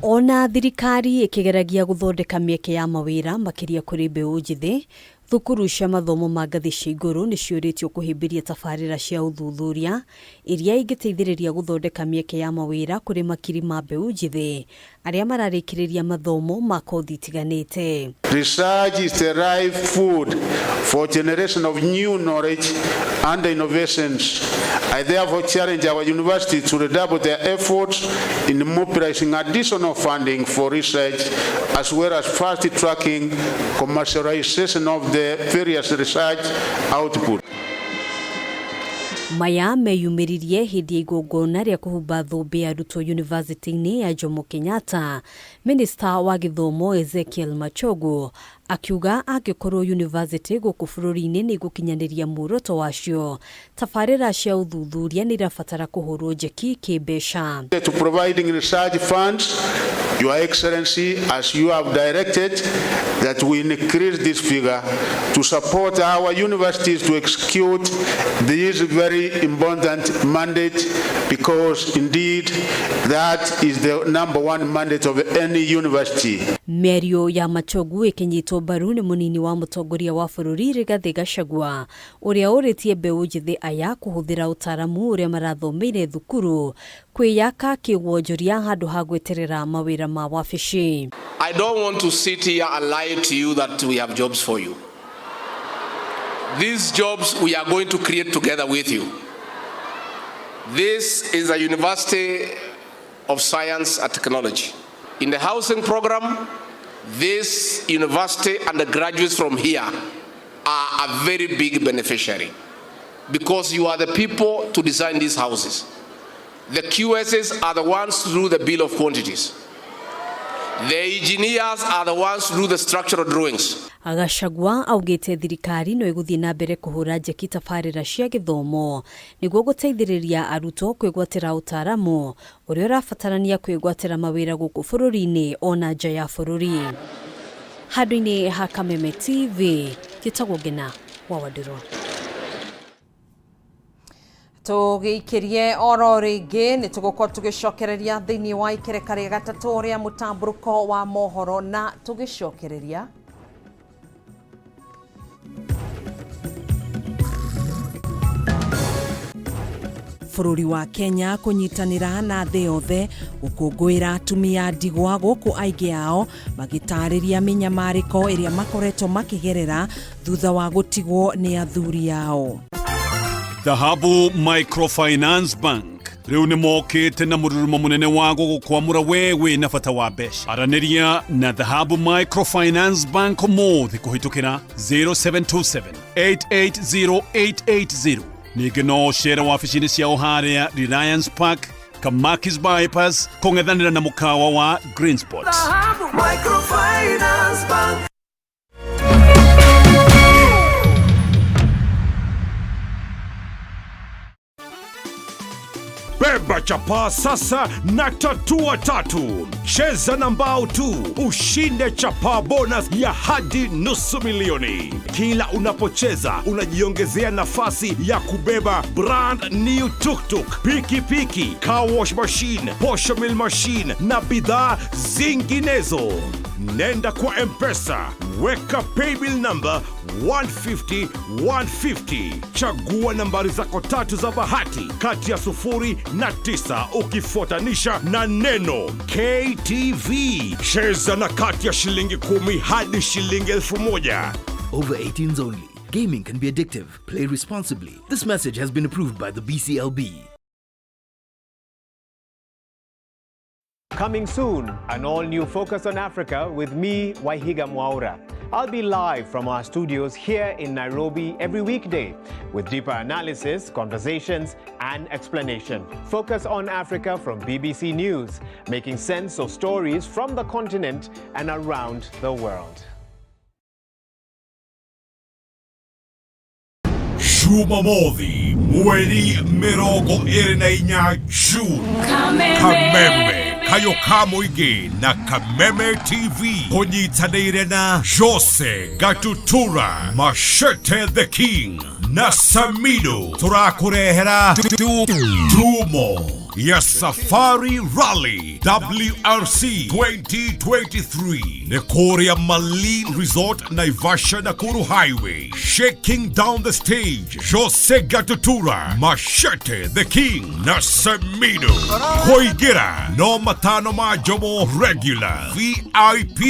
Ona thirikari ĩkĩgeragia gũthondeka mĩeke ya mawĩra makĩria kũrĩ mbeũ njĩthĩ, thukuru cia mathomo ma ngathĩ cia igũrũ nĩ ciũrĩtio kũhĩmbĩria tabarĩra cia ũthuthuria iria ingĩteithĩrĩria gũthondeka mĩeke ya mawĩra kũrĩ makiri ma mbeũ njĩthĩ arĩa mararĩkĩrĩria mathomo ma kothi itiganĩte. Research is the right food for generation of new knowledge and innovations. I therefore challenge our university to redouble their efforts in mobilizing additional funding for research as well as fast tracking commercialization of the various research output. Maya meyumĩririe hĩndĩ ya igongona rĩa kũhumba thũmbĩ arutwo yunivasĩtĩ-inĩ ya Jomo Kenyatta. Minista wa gĩthomo Ezekiel Machogu akiuga angĩkorwo yunivasĩtĩ gũkũ bũrũri-inĩ nĩ igũkinyanĩria muoroto wacio, tabarĩra cia ũthuthuria nĩ irabatara kũhũrwo njeki kĩmbeca. To providing research funds, Your Excellency, as you have directed, that we increase this figure to support our universities to execute this very important mandate, because indeed that is the number one mandate of any university. Mĩario ya Machogu ĩkĩnyitwo mbaru nĩ mũnini wa mũtongoria wa bũrũri Rigathĩ Gachagua ũrĩa ũrĩtie mbeũ njĩthĩ aya kũhũthĩra ũtaaramu ũrĩa marathomeire thukuru kwĩyaka kĩwonjoria handũ ha gweterera mawĩra ma wabici. I don't want to sit here and lie to you that we have jobs for you. These jobs we are going to create together with you. This is a University of Science and Technology. In the housing program, this university and the graduates from here are a very big beneficiary because you are the people to design these houses. The QSs are the ones to do the bill of quantities. The engineers are the ones to do the structural drawings. Gachagua augĩte thirikari no ĩgũthiĩ na mbere kũhũra njeki tabarĩra cia gĩthomo nĩguo gũteithĩrĩria arutwo kwĩgwatĩra ũtaaramu ũrĩa ũrabatarania kwĩgwatĩra mawĩra gũkũ bũrũri-inĩ ona nja ya bũrũri. Handũ-inĩ ha Kameme TV, njĩtagwo Ngina wa Wandirwa. Tũgĩikĩrie oro rĩngĩ nĩ tũgũkorwo tũgĩcokereria thĩinĩ wa ikereka rĩa gatatũ rĩa mũtambũrũko wa mohoro na tũgĩcokereria bũrũri wa Kenya kũnyitanĩra na thĩ yothe gũkũngũĩra atumia ndigwa gũkũ aingĩ ao magĩtarĩria mĩnyamarĩko ĩrĩa makoretwo makĩgerera thutha wa gũtigwo nĩ athuri ao. Dhahabu Microfinance Bank rĩu nĩ mokĩte na mũrurumo mũnene wa gũgũkwamũra we wĩ na bata wa mbeca. Aranĩria na Dhahabu Microfinance Bank ũmũthĩ kũhĩtũkĩra 0727 880880. Ningĩ no ũcere wabici-inĩ ciao harĩa Reliance Park, Kamakis Bypass, kũng'ethanĩra na mũkawa wa Green Spot. Dhahabu Microfinance Bank. Beba chapaa sasa na tatua tatu. Cheza na mbao tu ushinde chapaa bonus ya hadi 500,000. Kila unapocheza unajiongezea nafasi ya kubeba brand new tuktuk, pikipiki, car wash machine, posho mill machine na bidhaa zinginezo. Nenda kwa M-Pesa, weka paybill number 150 150. Chagua nambari zako tatu za bahati kati ya 0 na 9 ukifuatanisha na neno KTV. Cheza na kati ya shilingi 10 hadi shilingi 1,000. Over 18s only. Gaming can be addictive. Play responsibly. This message has been approved by the BCLB. Coming soon, an all new Focus on Africa with me, Waihiga Mwaura. I'll be live from our studios here in Nairobi every weekday with deeper analysis, conversations, and explanation. Focus on Africa from BBC News, making sense of stories from the continent and around the world. Jumamothi mweri mĩrongo ĩrĩ na inya June Kameme. Kameme kayo ka mũingĩ na Kameme TV kũnyitanĩire na Jose Gatutura Machete the King na Samido tũrakũrehera Tumo ya Safari Rally WRC 2023 nĩ kũrĩa Malin Resort Naivasha Nakuru Highway. Shaking down the stage, Jose Gatutura, Machete the King na Samido. Kũingĩra no matano ma Jomo regular VIP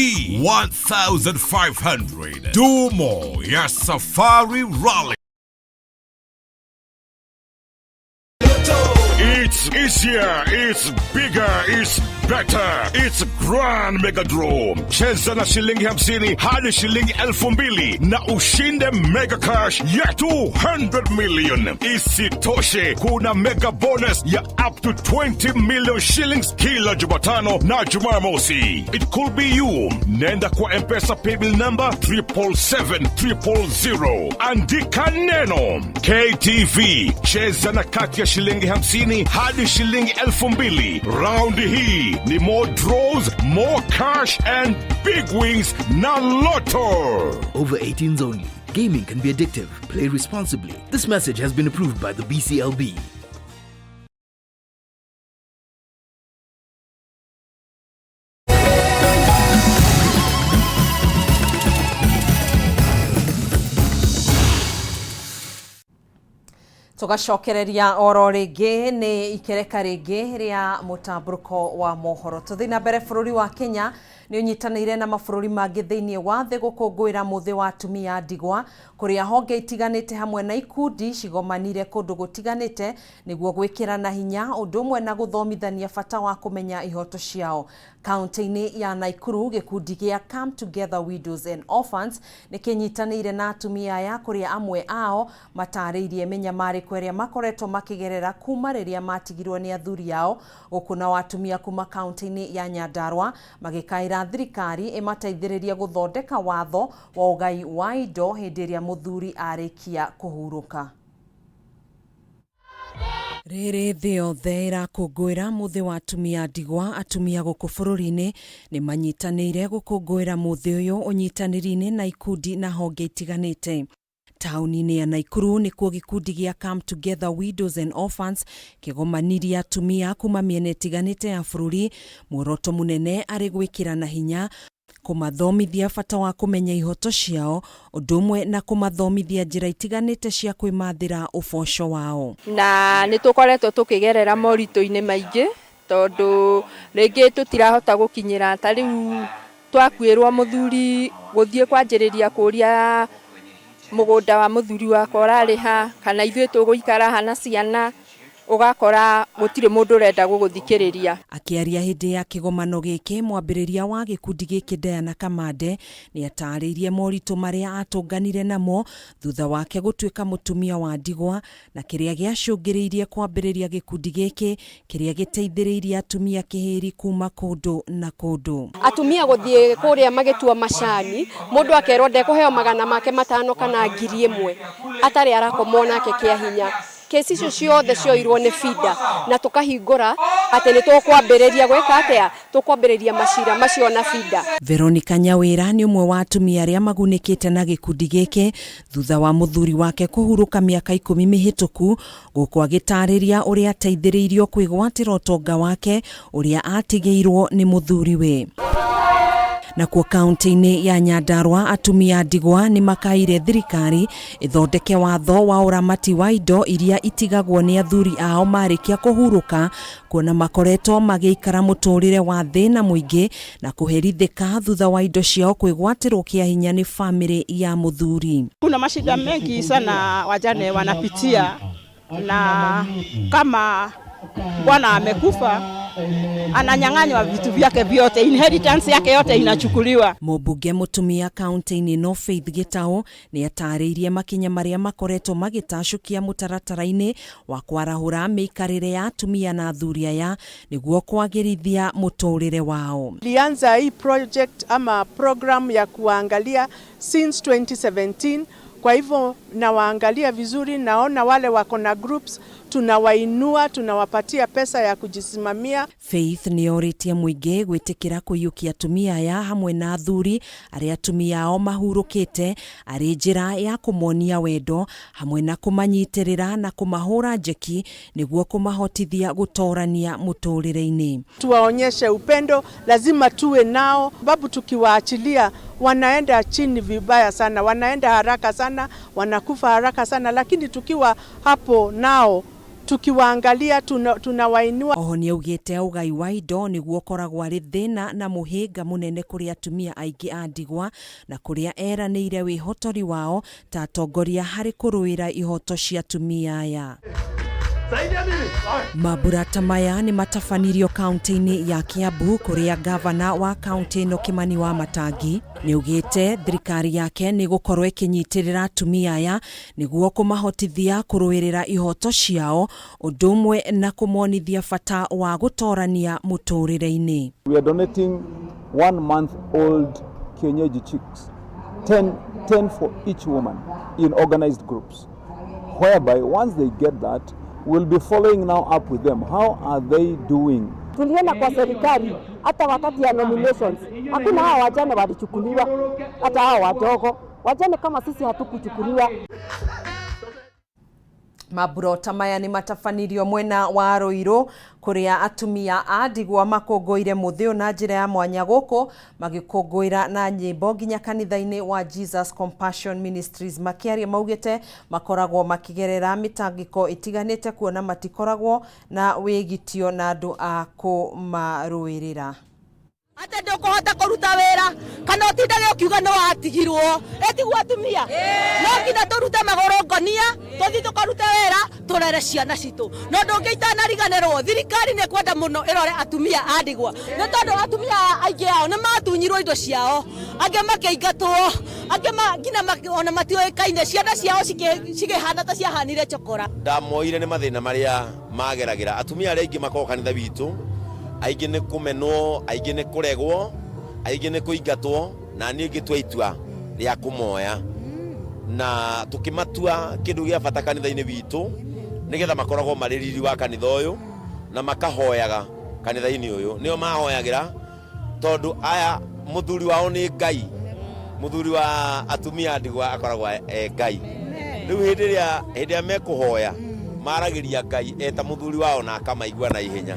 1500. Dumo ya Safari Rally. It's easier, it's bigger, it's better, it's Grand Mega Draw. Cheza na shilingi 50 hadi shilingi 2,000 na ushinde mega cash ya 200 million. Isitoshe, kuna mega bonus ya up to 20 million shillings kila Jumatano na Jumamosi. It could be you. Nenda kwa M-Pesa paybill number 777 000. Andika neno KTV. Cheza na kati ya shilingi 50 hadi shilingi 2,000. Raundi hii ni more draws, more cash and big wins na Lotto. Over 18s only. Gaming can be addictive. Play responsibly. This message has been approved by the BCLB. Tugacokereria oro rĩngĩ nĩ ikereka rĩngĩ rĩa mũtambũrũko wa mohoro. Tũthiĩ na mbere. Bũrũri wa Kenya nĩ ũnyitanĩire na mabũrũri mangĩ thĩinĩ wa thĩ gũkũngũĩra mũthĩ wa atumia ndigwa, kũrĩa honge itiganĩte hamwe na ikundi cigomanire kũndũ gũtiganĩte nĩguo gwĩkĩrana hinya ũndũ ũmwe na gũthomithania bata wa kũmenya ihoto ciao. Kaunti-inĩ ya Naikuru, gĩkundi gĩa Come Together Widows and Orphans nĩ kĩnyitanĩire na atumia aya, kũrĩa amwe ao matarĩirie mĩnyamarĩko ĩrĩa makoretwo makĩgerera kuma rĩrĩa matigirwo nĩ athuri ao. Gũkũ nao atumia kuma kaunti-inĩ ya Nyandarua magĩkaĩra thirikari ĩmateithĩrĩrie gũthondeka watho wa ũgai wa indo hĩndĩ ĩrĩa mũthuri arĩkia kũhurũka. Rĩrĩ thĩ yothe ĩrakũngũĩra mũthĩ wa atumia ndigwa, atumia gũkũ bũrũri-inĩ nĩ manyitanĩire gũkũngũĩra mũthĩ ũyũ ũnyitanĩri-inĩ na ikundi na honge itiganĩte. Taũni-inĩ ya Naikuru nĩkuo gĩkundi gĩa Come Together Widows and Orphans kĩgomanirie atumia kuma mĩena ĩtiganĩte ya bũrũri, muoroto mũnene arĩ gwĩkĩrana hinya, kũmathomithia bata wa kũmenya ihoto ciao, ũndũ ũmwe na kũmathomithia njĩra itiganĩte cia kwĩmathĩra ũboco wao. Na nĩ tũkoretwo tũkĩgerera moritũ-inĩ maingĩ, tondũ rĩngĩ tũtirahota gũkinyĩra, ta rĩu twakuĩrwo mũthuri, gũthiĩ kwanjĩrĩria kũria mũgũnda wa mũthuri wakwa ũrarĩha, kana ithuĩ tũgũikara ha na ciana, ũgakora gũtirĩ mũndũ ũrenda gũgũthikĩrĩria. Akĩaria hĩndĩ ya kĩgomano gĩkĩ, mwambĩrĩria wa gĩkundi gĩkĩ Diana Kamande nĩ atarĩirie moritũ marĩa atũnganire namo thutha wake gũtuĩka mũtumia wa ndigwa, na kĩrĩa gĩacũngĩrĩirie kwambĩrĩria gĩkundi gĩkĩ kĩrĩa gĩteithĩrĩirie atumia kĩhĩri kuma kũndũ na kũndũ. Atumia gũthiĩ kũrĩa magĩtua macani, mũndũ akerwo ndekũheo 500 kana 1,000 atarĩ arakomwo nake kĩa hinya. Kesi icio ciothe cioirwo nĩ FIDA, na tũkahingũra atĩ nĩ tũkwambĩrĩria gwĩka atĩa, tũkwambĩrĩria macira macio na FIDA. Veronica Nyawĩra nĩ ũmwe wa atumia arĩa magunĩkĩte na gĩkundi gĩkĩ thutha wa mũthuri wake kũhurũka mĩaka 10 mĩhĩtũku, gũkũ agĩtarĩria ũrĩa ateithĩrĩirio kwĩgwatĩra ũtonga wake ũrĩa atigĩirwo nĩ mũthuriwe. Nakuo kaunti-inĩ ya Nyandarua atumia ndigwa nĩ makaire thirikari ĩthondeke watho wa ũramati wa indo iria itigagwo nĩ athuri ao marĩkia kũhurũka, kuona makoretwo magĩikara mũtũrĩre wa thĩna mũingĩ na kũherithĩka thutha wa indo ciao kwĩgwatĩrwo kĩa hinya nĩ famĩlĩ ya mũthuri. Kuna mashida mengi sana wajane wanapitia, na kama bwana amekufa ananyang'anywa vitu vyake vyote, inheritance yake yote inachukuliwa. Mũmbunge mũtumia kaunti-inĩ no Faith Gitau nĩ atarĩirie makinya marĩa makoretwo magĩtacũkia mũtaratara-inĩ wa kwarahũra mĩikarĩre ya atumia na athuri aya nĩguo kwagĩrithia mũtũrĩre wao. Ilianza hii project ama program ya kuangalia since 2017. Kwa hivyo nawaangalia vizuri, naona wale wako na groups tunawainua, tunawapatia pesa ya kujisimamia. Faith nĩ orĩtie mũingĩ gwĩtĩkĩra kũiyũkia atumia aya hamwe na athuri arĩa atumia ao mahurũkĩte arĩ njĩra ya kũmonia wendo hamwe na kũmanyitĩrĩra na kũmahũra njeki nĩguo kũmahotithia gũtorania mũtũrĩre-inĩ. Tuwaonyeshe upendo, lazima tuwe nao, sababu tukiwaachilia wanaenda chini vibaya sana, wanaenda haraka sana, wanakufa haraka sana, lakini tukiwa hapo nao tukiwaangalia tunawainua. Oho nĩ augĩte ũgai wa indo nĩguo ũkoragwo arĩ thĩna na mũhĩnga mũnene kũrĩ atumia aingĩ a ndigwa na kũrĩa eranĩire wĩhotori wao ta atongoria harĩ kũrũĩra ihoto cia atumia aya. Mambura ta maya nĩ matabanirio kaunti-inĩ ya Kiambu kũrĩa gavana wa kaunti ĩno Kimani wa Matangi nĩ augĩte thirikari yake nĩ gũkorwo ĩkĩnyitĩrĩra atumia aya nĩguo kũmahotithia kũrũĩrĩra ihoto ciao ũndũ ũmwe na kũmonithia bata wa gũtorania mũtũrĩre-inĩ. We are donating 1 month old kienyeji chicks, 10, 10 for each woman in organized groups, whereby once they get that, we'll be following now up with them. How are they doing? Tuliona kwa serikali hata wakati ya nominations hakuna hao wajane walichukuliwa, hata hao wadogo wajane kama sisi hatukuchukuliwa. Mambura ta maya nĩ matabanirio mwena wa Ruiru kũrĩa atumia a ndigwa makũngũĩire mũthĩ na njĩra ya mwanya gũkũ magĩkũngũĩra na nyĩmbo nginya kanitha-inĩ wa Jesus Compassion Ministries. Makĩaria maugĩte makoragwo makĩgerera mĩtangĩko ĩtiganĩte kuona matikoragwo na wĩgitio na andũ a kũmarũĩrĩra. Atĩ ndũkũhota kũruta wĩra kana ũtindage ũkiuga nĩ watigirwo, ĩtiguo atumia no nginya tũrute magũrũ ngonia tũthiĩ tũkarute wĩra tũrere ciana citũ. No ndũngĩ itanariganĩrwo, thirikari nĩ kwenda mũno ĩrore atumia a ndigwa nĩ tondũ atumia aya aingĩ ao nĩ matunyirwo indo ciao, angĩ makĩingatwo, angĩ nginya ona matiũĩkaine, ciana ciao cikĩhana ta ciahanire chokora. Ndamoire nĩ mathĩna marĩa mageragĩra atumia arĩa aingĩ makoragwo kanitha witũ, aingĩ nĩ kũmenwo, aingĩ nĩ kũregwo, aingĩ nĩ kũingatwo, na niĩ ngĩtua itua rĩa kũmoya na tũkĩmatua kĩndũ gĩa bata kanitha-inĩ witũ nĩgetha makoragwo marĩ riri wa kanitha ũyũ na makahoyaga kanitha-inĩ ũyũ, nĩo mahoyagĩra tondũ aya mũthuri wao nĩ Ngai. Mũthuri wa atumia ndigwa akoragwo e Ngai. Rĩu hĩndĩ ĩrĩa mekũhoya maragĩria Ngai eta mũthuri wao na akamaigua na ihenya.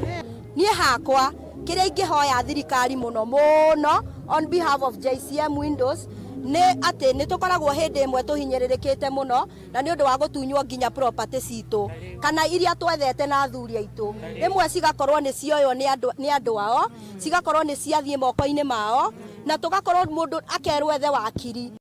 Niĩ hakwa kĩrĩa ingĩhoya thirikari mũno mũno on behalf of JCM Windows nĩ atĩ nĩ tũkoragwo hĩndĩ ĩmwe tũhinyĩrĩrĩkĩte mũno na nĩ ũndũ wa gũtunywo nginya property citũ kana iria twethete na athuri aitũ, rĩmwe cigakorwo nĩ cioywo nĩ andũ ao, cigakorwo nĩ ciathiĩ moko-inĩ mao na tũgakorwo mũndũ akerwo ethe wakiri.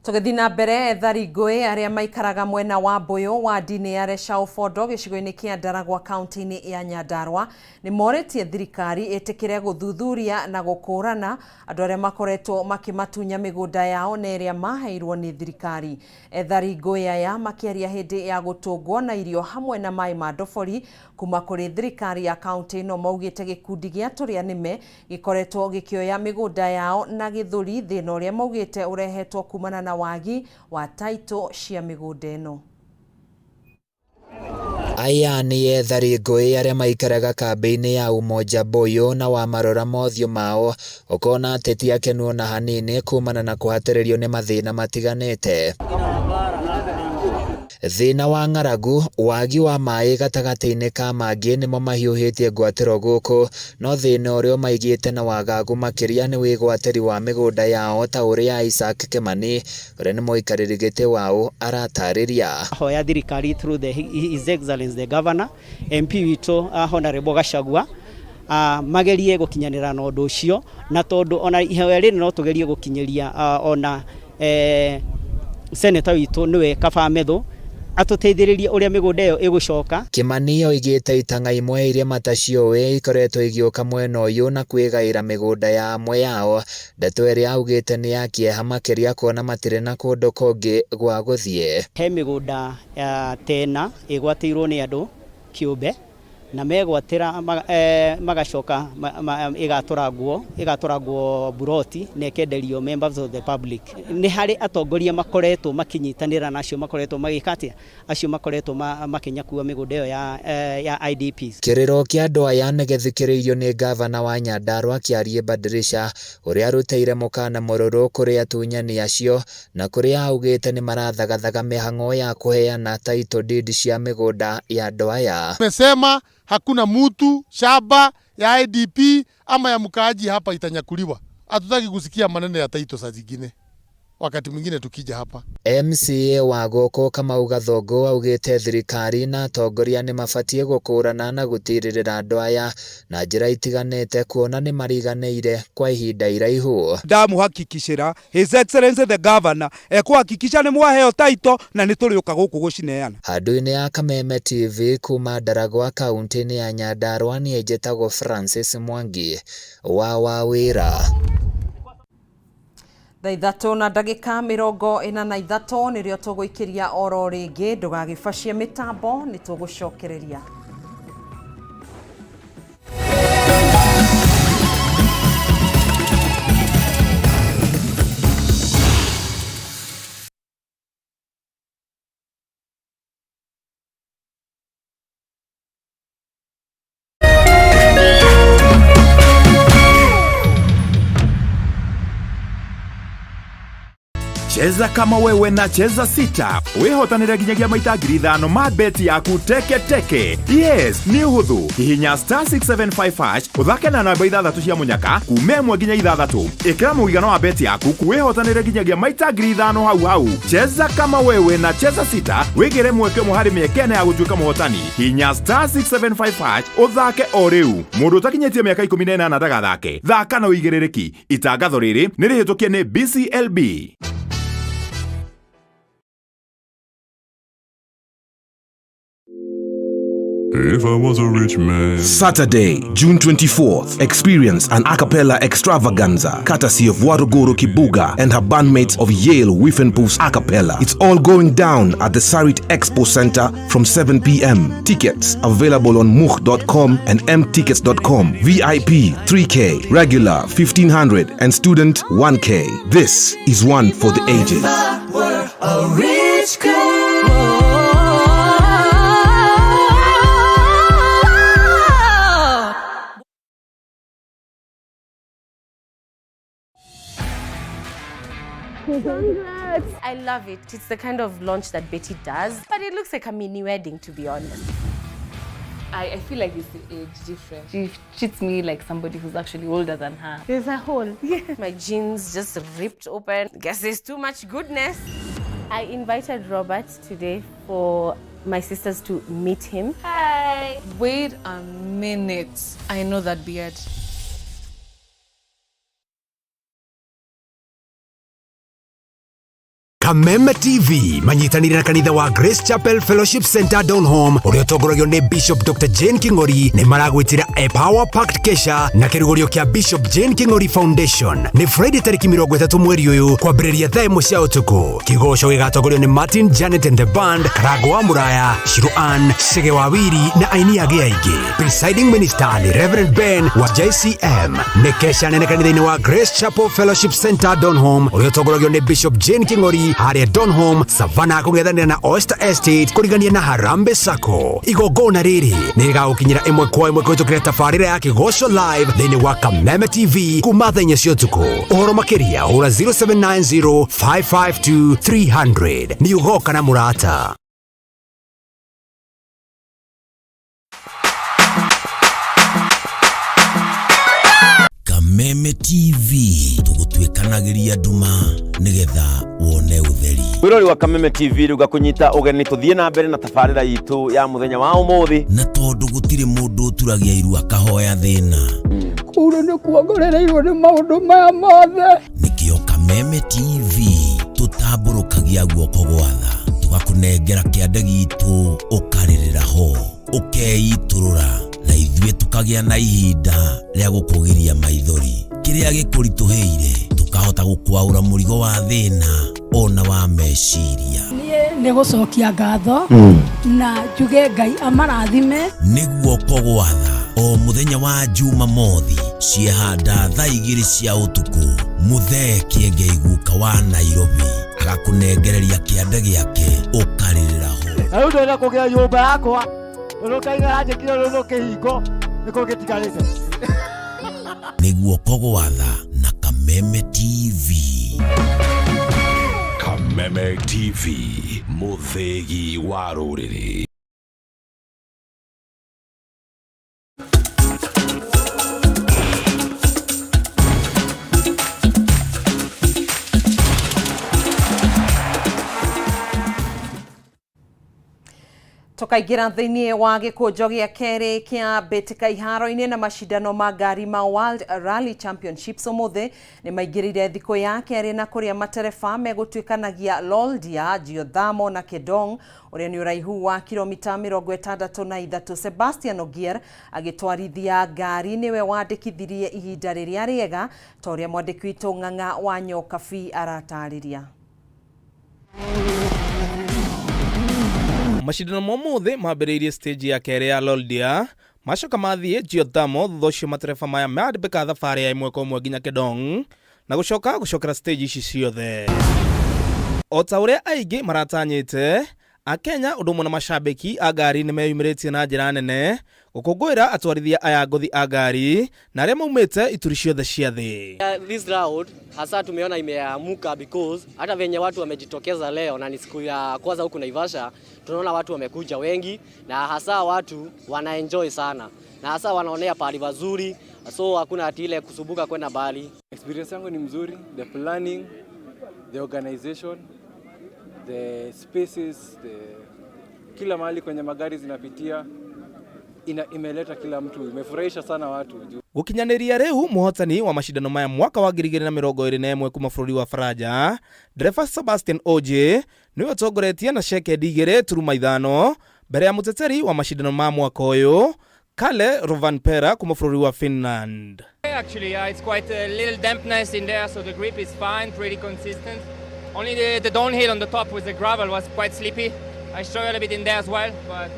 Tũgĩthiĩ na mbere, ethari ngũĩ arĩa maikaraga mwena wa Mbũyũ wa ndini ya Resha Ũbondo gĩcigo-inĩ kĩa Ndaragwa kaunti-inĩ ya Nyandarua nĩ morĩtie thirikari ĩtĩkĩre gũthuthuria na gũkũrana andũ arĩa makoretwo makĩmatunya mĩgũnda yao na ĩrĩa maheirwo nĩ thirikari. Ethari ngũĩ aya makĩaria hĩndĩ ya gũtũngwo na irio hamwe na maĩ ma ndobori kuma kũrĩ thirikari ya kaunti ĩno maugĩte gĩkundi gĩa tũrĩa nĩme gĩkoretwo gĩkĩoya mĩgũnda yao na gĩthũri, thĩna ũrĩa maugĩte ũrehetwo kumana na wagi wa taitũ cia mĩgũnda ĩno. Aya nĩ ethari ngũĩ arĩa maikaraga kambĩ-inĩ ya Umoja Mboyo na wamarora mothiũ mao ũkona atĩ ti akenu ona hanini kumana na kũhatĩrĩrio nĩ mathĩna matiganĩte. Thĩna wa ng'aragu, wagi wa maĩ gatagatĩ-inĩ ka mangĩ nĩmo mahiũhĩtie ngwatĩro gũkũ, no thĩna ũrĩa ũmaigĩte na wagagu makĩria nĩ wĩgwatĩri wa mĩgũnda yao ta ũrĩa Isaac Kimani ũrĩa nĩ mũikarĩri gĩtĩ wao aratarĩria. Hoya thirikari through the His Excellency the Governor, MP witũ Honorable Gachagua, magerie gũkinyanĩra na ũndũ ũcio, na tondũ ona ihoya rĩrĩ no tũgerie gũkinyĩria ona senator witũ nĩwe Kaba Methu atũteithĩrĩrie ũrĩa mĩgũnda ĩyo ĩgũcoka. Kimani oigĩte itang'a imwe iria mataciũĩ ikoretwo igĩũka mwena ũyũ na kwĩgaĩra mĩgũnda ya amwe yao, ndeto ĩrĩa augĩte nĩ ya kĩeha makĩria kuona matirĩ na kũndũ kũngĩ gwa gũthiĩ. He mĩgũnda tena ĩgwatĩirwo nĩ andũ kĩũmbe na megwatĩra magacoka ĩgatũrangwo buroti na ĩkenderio members of the public. Nĩ harĩ atongoria makoretwo makĩnyitanĩra na acio makoretwo magĩka atĩa, acio makoretwo makĩnyakua mĩgũnda ĩyo ya IDPs. Kĩrĩro kĩa andũ aya nĩ gĩthikĩrĩirio nĩ ngavana wa Nyandarua Kĩarie Badirisha ũrĩa arutĩire mũkana mũrũrũ kũrĩ atunyani acio na kũrĩa augĩte nĩ marathagathaga mĩhang'o ya kũheana title deed cia mĩgũnda ya andũ aya. Tumesema hakuna mutu shamba ya IDP ama ya mkaaji hapa itanyakuliwa. Hatutaki kusikia maneno ya title saa zingine, wakati mwingine tukija hapa. MCA wa gũkũ Kamau Gathũngũ augĩte thirikari na atongoria nĩ mabatiĩ gũkũrana na gũtirĩrĩra andũ aya na njĩra itiganĩte kuona nĩ mariganĩire kwa ihinda iraihu. Ndamuhakikishira His Excellency the Governor ekuhakikisha nĩ mwaheo title na nĩ tũrĩũka gũkũ gũcineana. Handũ-inĩ ya Kameme TV kuma Ndaragwa kaunti-inĩ ya Nyandarua niĩ njĩtagwo Francis Mwangi wa Wawĩra. Thaa 3:43 nĩrĩo tũgũikĩria oro rĩngĩ, ndũgagĩbacie mĩtambo nĩ tũgũcokereria. Cheza kama wewe na Cheza Sita wihotanire nginyagia maita 5,000 ma beti yaku teke teke. Yes, nĩ ũhũthũ. Hihinya star 675 hash ũthake na namba 6 cia mũnyaka kuma 1 nginya 6. Ĩkĩra mũigana wa beti yaku wihotanire nginyagia maita 5,000 hau hau. Cheza kama wewe na Cheza Sita wĩgĩre mweke ũmwe harĩ mĩeke ĩna ya gũtuĩka mũhotani. Hihinya star 675 hash ũthake o rĩu. Mũndũ ũtakinyĩtie mĩaka 18 ndagathake. Thaka na ũigĩrĩrĩki. Itangatho rĩrĩ nĩ rĩhĩtũkie nĩ BCLB. If I was a rich man. Saturday, June 24th, experience an a cappella extravaganza courtesy of Waruguru Kibuga and her bandmates of Yale Whiffenpoofs A Cappella. It's all going down at the Sarit Expo Center from 7 p.m. Tickets available on much.com and mtickets.com. VIP 3K, regular 1500 and student 1K. This is one for the ages. A rich girl. Congrats! I love it. It's the kind of launch that Betty does, but it looks like a mini wedding, to be honest. I feel like it's the age difference. She treats me like somebody who's actually older than her. There's a hole. Yeah. My jeans just ripped open. Guess there's too much goodness. I invited Robert today for my sisters to meet him. Hi! Wait a minute. I know that beard. Kameme TV manyitanĩire na kanitha wa Grace Chapel Fellowship Center Donholm ũrĩa ũtongoragio nĩ Bishop Dr. Jane King'ori nĩ maragwĩtĩra a power packed kesha na kĩrugũrio kĩa Bishop Jane King'ori Foundation nĩ Friday tarĩki 30 mweri ũyũ kwambĩrĩria thaa 1 cia ũtukũ. Kĩgoco gĩgatongorio nĩ Martin Janet and the Band, Karango wa Mũraya, Shiru Ann, Chege wa Wiri na aini angĩ aingĩ. Presiding Minister nĩ Reverend Ben wa JCM. Nĩ kesha nene kanitha-inĩ wa Grace Chapel Fellowship Center Donholm ũrĩa ũtongoragio nĩ Bishop Jane King'ori harĩa Donholm Savannah kũng'ethanĩra na Oyster Estate kũrigania na Harambee Sacco. Igongona rĩrĩ nĩ rĩgagũkinyĩra ĩmwe kwa ĩmwe kũhĩtũkĩra tabarĩra ya Kĩgoco Live thĩinĩ wa Kameme TV kuma thaa 4 cia ũtukũ. Ũhoro makĩria hũra 0790 552 300. Nĩ ũgoka na mũrata. Kameme TV tũgũtuĩkanagĩria nduma nĩgetha wone ũtheri. Mwĩrori wa Kameme TV rĩu ngakũnyita ũgeni tũthiĩ na mbere na tabarĩra itũ ya mũthenya wa ũmũthĩ. Na tondũ gũtirĩ mũndũ ũturagia iru akahoya thĩna, Kũu nĩ kuongorereirwo nĩ maũndũ maya mothe. Nĩkĩo Kameme TV tũtambũrũkagia guoko gwatha tũgakũnengera kĩande gitũ, ũkarĩrĩra ho ũkeitũrũra, na ithuĩ tũkagĩa na ihinda rĩa gũkũgiria maithori. Kĩrĩa gĩkũritũhĩire tũkahota gũkwaũra mũrigo wa thĩna ona wa meciria. Niĩ nĩ gũcokia ngatho na njuge Ngai amarathime. Nĩ guoko gwatha o mũthenya wa Jumamothi ciehanda thaa 2 cia ũtukũ, Mũthee Kĩengei guka wa Nairobi agakũnengereria kĩande gĩake ũkarĩrĩra ho. Na rĩu ndĩrenda kũgĩa nyũmba yakwa ũrĩa aranjĩkire rũrũ kĩhingo nĩkũ gĩtigarĩte. Nĩ guoko gwatha na Kameme TV. Kameme TV, mũthĩgi wa rũrĩrĩ. Tukaingĩra thĩinĩ wa gĩkũnjo gĩa kerĩ kĩa mbĩtĩka iharo-inĩ na macindano ma ngari ma World Rally Championships ũmũthĩ nĩ maingĩrĩire thikũ ya kerĩ, na kũrĩa matereba megũtuĩkanagia Loldia, Giodhamo na Kedong ũrĩa nĩ ũraihu wa kilomita 63. Sebastian Ogier agĩtwarithia ngari nĩwe wandĩkithirie ihinda rĩrĩa rĩega ta ũrĩa mwandĩki witũ Ng'ang'a wa Nyokabi aratarĩria. Macindano ma ũmũthĩ mambĩrĩirie stage ya kerĩ ya Loldia, macoka mathiĩ Giodhamo, thutha ũcio matereba maya mandĩka thabarĩ ya ĩmwe kwa ĩmwe nginya Kedong na gũcoka gũcokera stage ici ciothe. O ta ũrĩa aingĩ maratanyĩte, Akenya ũndũ ũmwe na macambĩki a ngari nĩ meyumĩrĩtie na njĩra nene gũkũngũĩra atwarithia aya ngũthi a ngari na arĩa maumĩte ituri ciothe cia thĩ. This round hasa tumeona imeamuka because hata venye watu wamejitokeza leo na ni siku ya kwanza huku Naivasha, tunaona watu wamekuja wengi na hasa watu wanaenjoy sana na hasa wanaonea pahali pazuri, so hakuna ati ile kusumbuka kwenda mbali. Experience yangu ni mzuri, the planning, the organization, the spaces, the kila mahali kwenye magari zinapitia imeleta kila mtu, imefurahisha sana watu. Gũkinyanĩria rĩu mũhotani wa macindano maya mwaka wa 2021 kuma bũrũri wa Faranja, ndereba Sebastian Oje nĩwe ũtongoretie na cekendi 2.5 mbere ya mũteteri wa macindano ma mwaka ũyũ Kalle Rovanperä kuma bũrũri wa Finland. Actually, it's quite a little dampness in there, so the grip is fine, pretty consistent. Only the downhill on the top with the gravel was quite slippy. I struggled a bit in there as well, but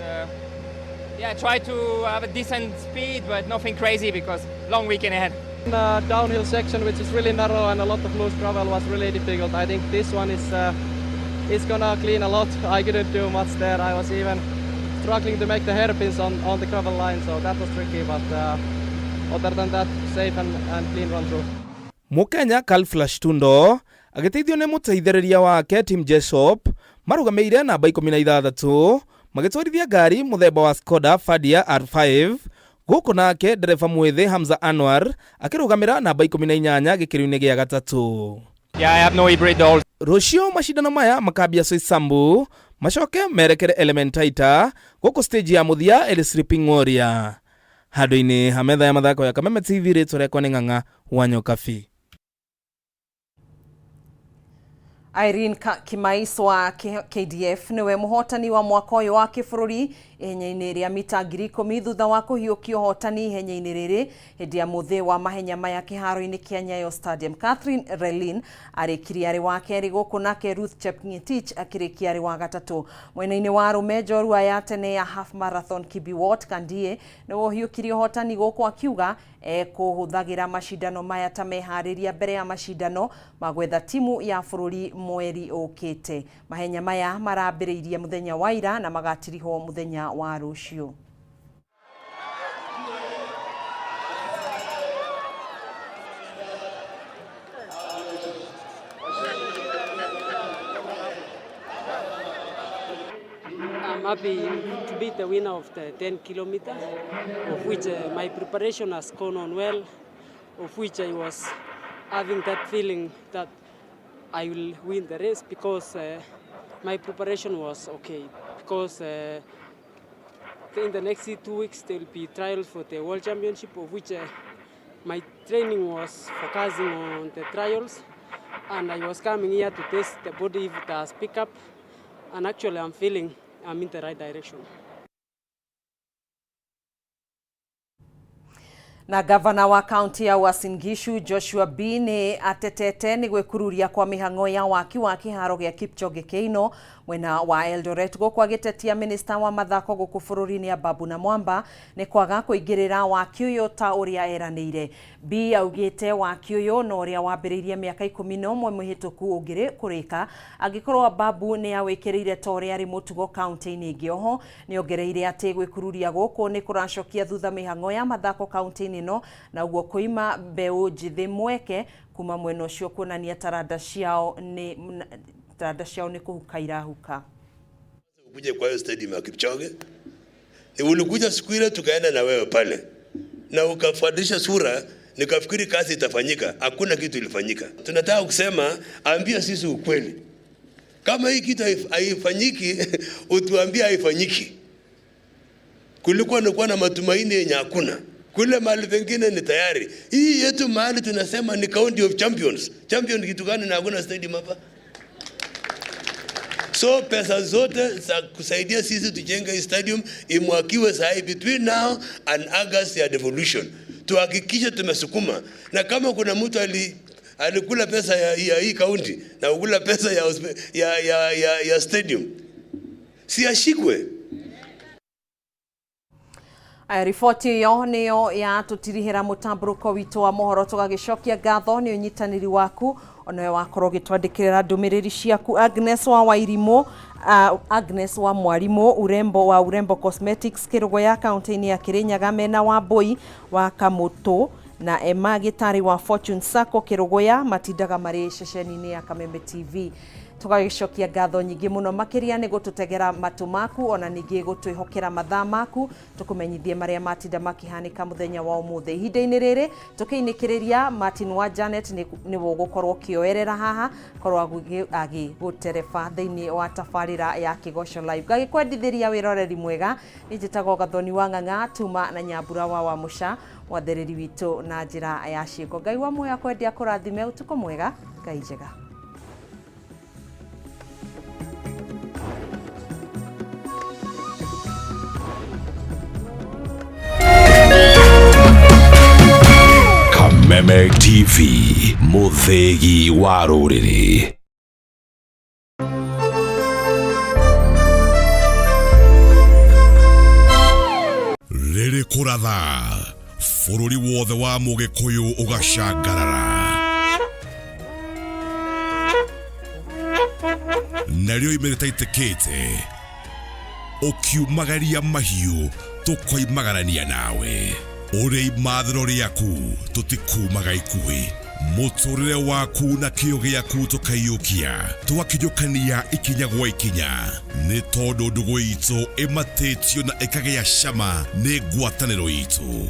yeah, I tried to have a decent speed, but nothing crazy because long weekend ahead. The downhill section, which is really narrow and a lot of loose gravel, was really difficult. I think this one is gonna clean a lot. I couldn't do much there. I was even struggling to make the hairpins on the gravel line, so that was tricky, but other than that, safe and clean run through. Mũkenya Carl Flash Tundo agĩteithio nĩ mũteithĩrĩria wake Tim Jessop marũgamĩire namba 16 magĩtwarithia ngari mũthemba wa Skoda Fabia R5, gũkũ nake ndereba mwĩthĩ Hamza Anwar akĩrũgamĩra namba 18 gĩkĩro-inĩ gĩa gatatũ. Yeah, I have no hybrid all. Rũciũ macindano maya makambia Soisambu macoke merekere Elementaita, gũkũ stage ya mũthia ĩrĩ Sleeping Warrior. Handũ-inĩ ha metha ya mathako ya Kameme TV, rĩtwa rĩakwa nĩ Ng'ang'a wa Nyokabi. Irene Kimais wa KDF niwe muhotani wa mwaka ũyũ wa kĩbũrũri ihenya-inĩ rĩa mita 10,000 thutha wa kũhiũkia ũhotani ihenya-inĩ rĩrĩ hĩndĩ ya mũthĩ wa mahenya maya kĩharo-inĩ kĩa Nyayo Stadium. Catherine Relin arĩkirie arĩ wa kerĩ gũkũ nake Ruth Chepngetich akĩrĩkia arĩ wa gatatũ. Mwena-inĩ wa arũme njorua ya tene ya half marathon Kibiwott Kandie nĩwe ũhiũkirie ũhotani gũkũ akiuga ekũhũthagĩra macindano maya ta meharĩria mbere ya macindano ma gwetha timu ya bũrũri mweri ũkĩte. Mahenya maya marambĩrĩirie mũthenya wa ira na magatirihwo mũthenya wa rũciũ. I'm happy to be the winner of the 10 kilometers, of which my preparation has gone on well. of which I was having that feeling that I will win the race because my preparation was okay. Because in the next 2 weeks there will be trials for the World Championship, of which my training was focusing on the trials, and I was coming here to test the body if it has picked up, and actually I'm feeling I'm in the right direction. Na gavana wa kaunti ya Uasin Gishu Joshua Bii nĩ atetete nĩ gwĩkururia kwa mĩhang'o ya waki wa kĩharo gĩa Kipchoge Keino mwena wa Eldoret, gũkũ agĩtetia minista wa mathako gũkũ bũrũri-inĩ Ababu Namwamba nĩ kwaga kũingĩrĩra waki ũyũ ta ũrĩa eranĩire. Bii augĩte waki ũyũ na ũrĩa wambĩrĩirie mĩaka 11 mĩhĩtũku ũngĩrĩ kũrĩka angĩkorwo Ababu nĩ awĩkĩrĩire ta ũrĩa arĩ mũtugo kaunti-inĩ ingĩ. Oho nĩ ongereire atĩ gwĩkururia gũkũ nĩ kũracokia thutha mĩhang'o ya mathako kaunti-inĩ ĩno, na ũguo kũima mbeũ njĩthĩ mweke kuma mwena ũcio kuonania taranda ciao nĩ kũhuka irahuka. Ukuje kwa hiyo stadium ya Kipchoge. Ni ulikuja siku ile tukaenda na wewe pale na ukafuatisha sura, nikafikiri kazi itafanyika. Hakuna kitu ilifanyika. Tunataka kusema, ambia sisi ukweli. Kama hii kitu haifanyiki, utuambie haifanyiki. Kulikuwa nikuwa na matumaini yenye hakuna. Kule mahali pengine ni tayari. Hii yetu mahali tunasema ni county of champions. Champion kitu gani na hakuna stadium hapa? So pesa zote za kusaidia sisi tujenge hii stadium imwagiwe sahi between now and August ya devolution. Tuhakikishe tumesukuma, na kama kuna mtu alikula pesa ya hii county na kukula pesa ya stadium, si ashikwe. Aya, riboti ĩyo nĩyo yatũtirihĩra mũtambũrũko witũ wa mohoro. Tũgagĩcokia ngatho nĩ ũnyitanĩri waku onawe wakorwo ũgĩtwandĩkĩra ndũmĩrĩri ciaku. Agnes wa Wairimũ, Agnes wa Mwarimũ Urembo wa Urembo Cosmetics Kĩrũgũya kaunti-inĩ ya Kĩrĩnyaga, mena wa Mbui wa Kamũtũ na Emma Gĩtarĩ wa Fortune Sacco Kĩrũgũya matindaga marĩ ceceni-inĩ ya Kameme TV. Tũgagĩcokia ngatho nyingĩ mũno makĩria nĩ gũtũtegera matũ maku, ona ningĩ gũtwĩhokera mathaa maku tũkũmenyithie marĩa matinda makĩhanĩka mũthenya wa ũmũthĩ. Ihinda-inĩ rĩrĩ tũkĩinĩkĩrĩria, Martin wa Janet nĩwe ũgũkorwo ũkĩoerera haha korwo agĩgũtereba thĩinĩ wa tabarĩra ya Kĩgoco Live. Ngagĩkwendithĩria wĩroreri mwega. Nĩ njĩtagwo Gathoni wa Ng'ang'a tuma na Nyambura wa Wamũca, mwathereri witũ na njĩra ya ciĩko. Ngai wa muoyo akwendia kũrathime. Ũtukũ mwega, Ngai njega. Kameme TV, mũthĩgi wa rũrĩrĩ. Rĩrĩ kũratha bũrũri wothe wa mũgĩkũyũ ũgacangarara, narĩo imĩrĩ itĩkĩte ũkiumagaria mahiũ tũkoimagarania nawe ũrĩ imathĩro rĩaku tũtikumaga ikuhĩ mũtũrĩre waku na kĩo gĩaku tũkaiyũkia tũgakinyũkania ikinya gwa ikinya, nĩ tondũ ndũgũ itũ ĩmatĩtio na ĩkagĩa cama nĩ ngwatanĩro itũ.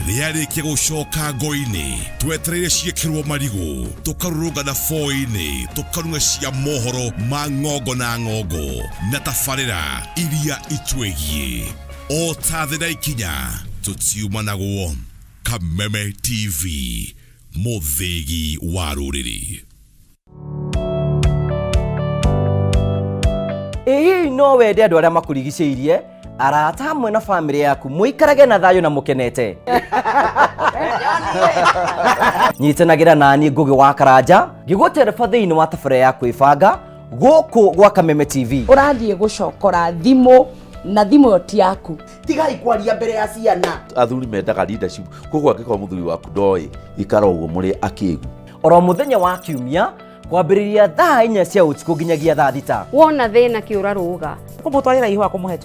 Rĩarĩkia gũcoka ngo-inĩ twetereire ciĩkĩrwo marigũ, tũkarũrũngana boi-inĩ, tũkarung'a cia mohoro ma ng'ongo na ng'ongo na tabarĩra iria itwĩgiĩ o ta thĩ na ikinya tũtiumanagwo. Kameme TV, mũthĩgi wa rũrĩrĩ. Ĩ hihi no wende andũ arĩa makũrigicĩirie, arata hamwe na bamĩrĩ yaku mũikarage na thayũ na mũkenete? Nyitanagĩra nani Ngũgĩ wa Karanja ngĩgũtereba thĩinĩ wa tabarĩra ya kwĩbanga gũkũ gwa Kameme TV. Ũrathiĩ gũcokora thimũ na thimũ ĩyo ti yaku. Tigai kwaria mbere ya ciana. Athuri mendaga leadership, koguo angĩkorwo mũthuri waku ndoĩ, ikara ũguo mũrĩ akĩgu. Oro mũthenya wa kiumia kwambĩrĩria thaa 4 cia ũtukũ nginyagia thaa 6. Wona thĩna kĩũra rũga. Kũmũtwarĩra ihũa kũmũhe.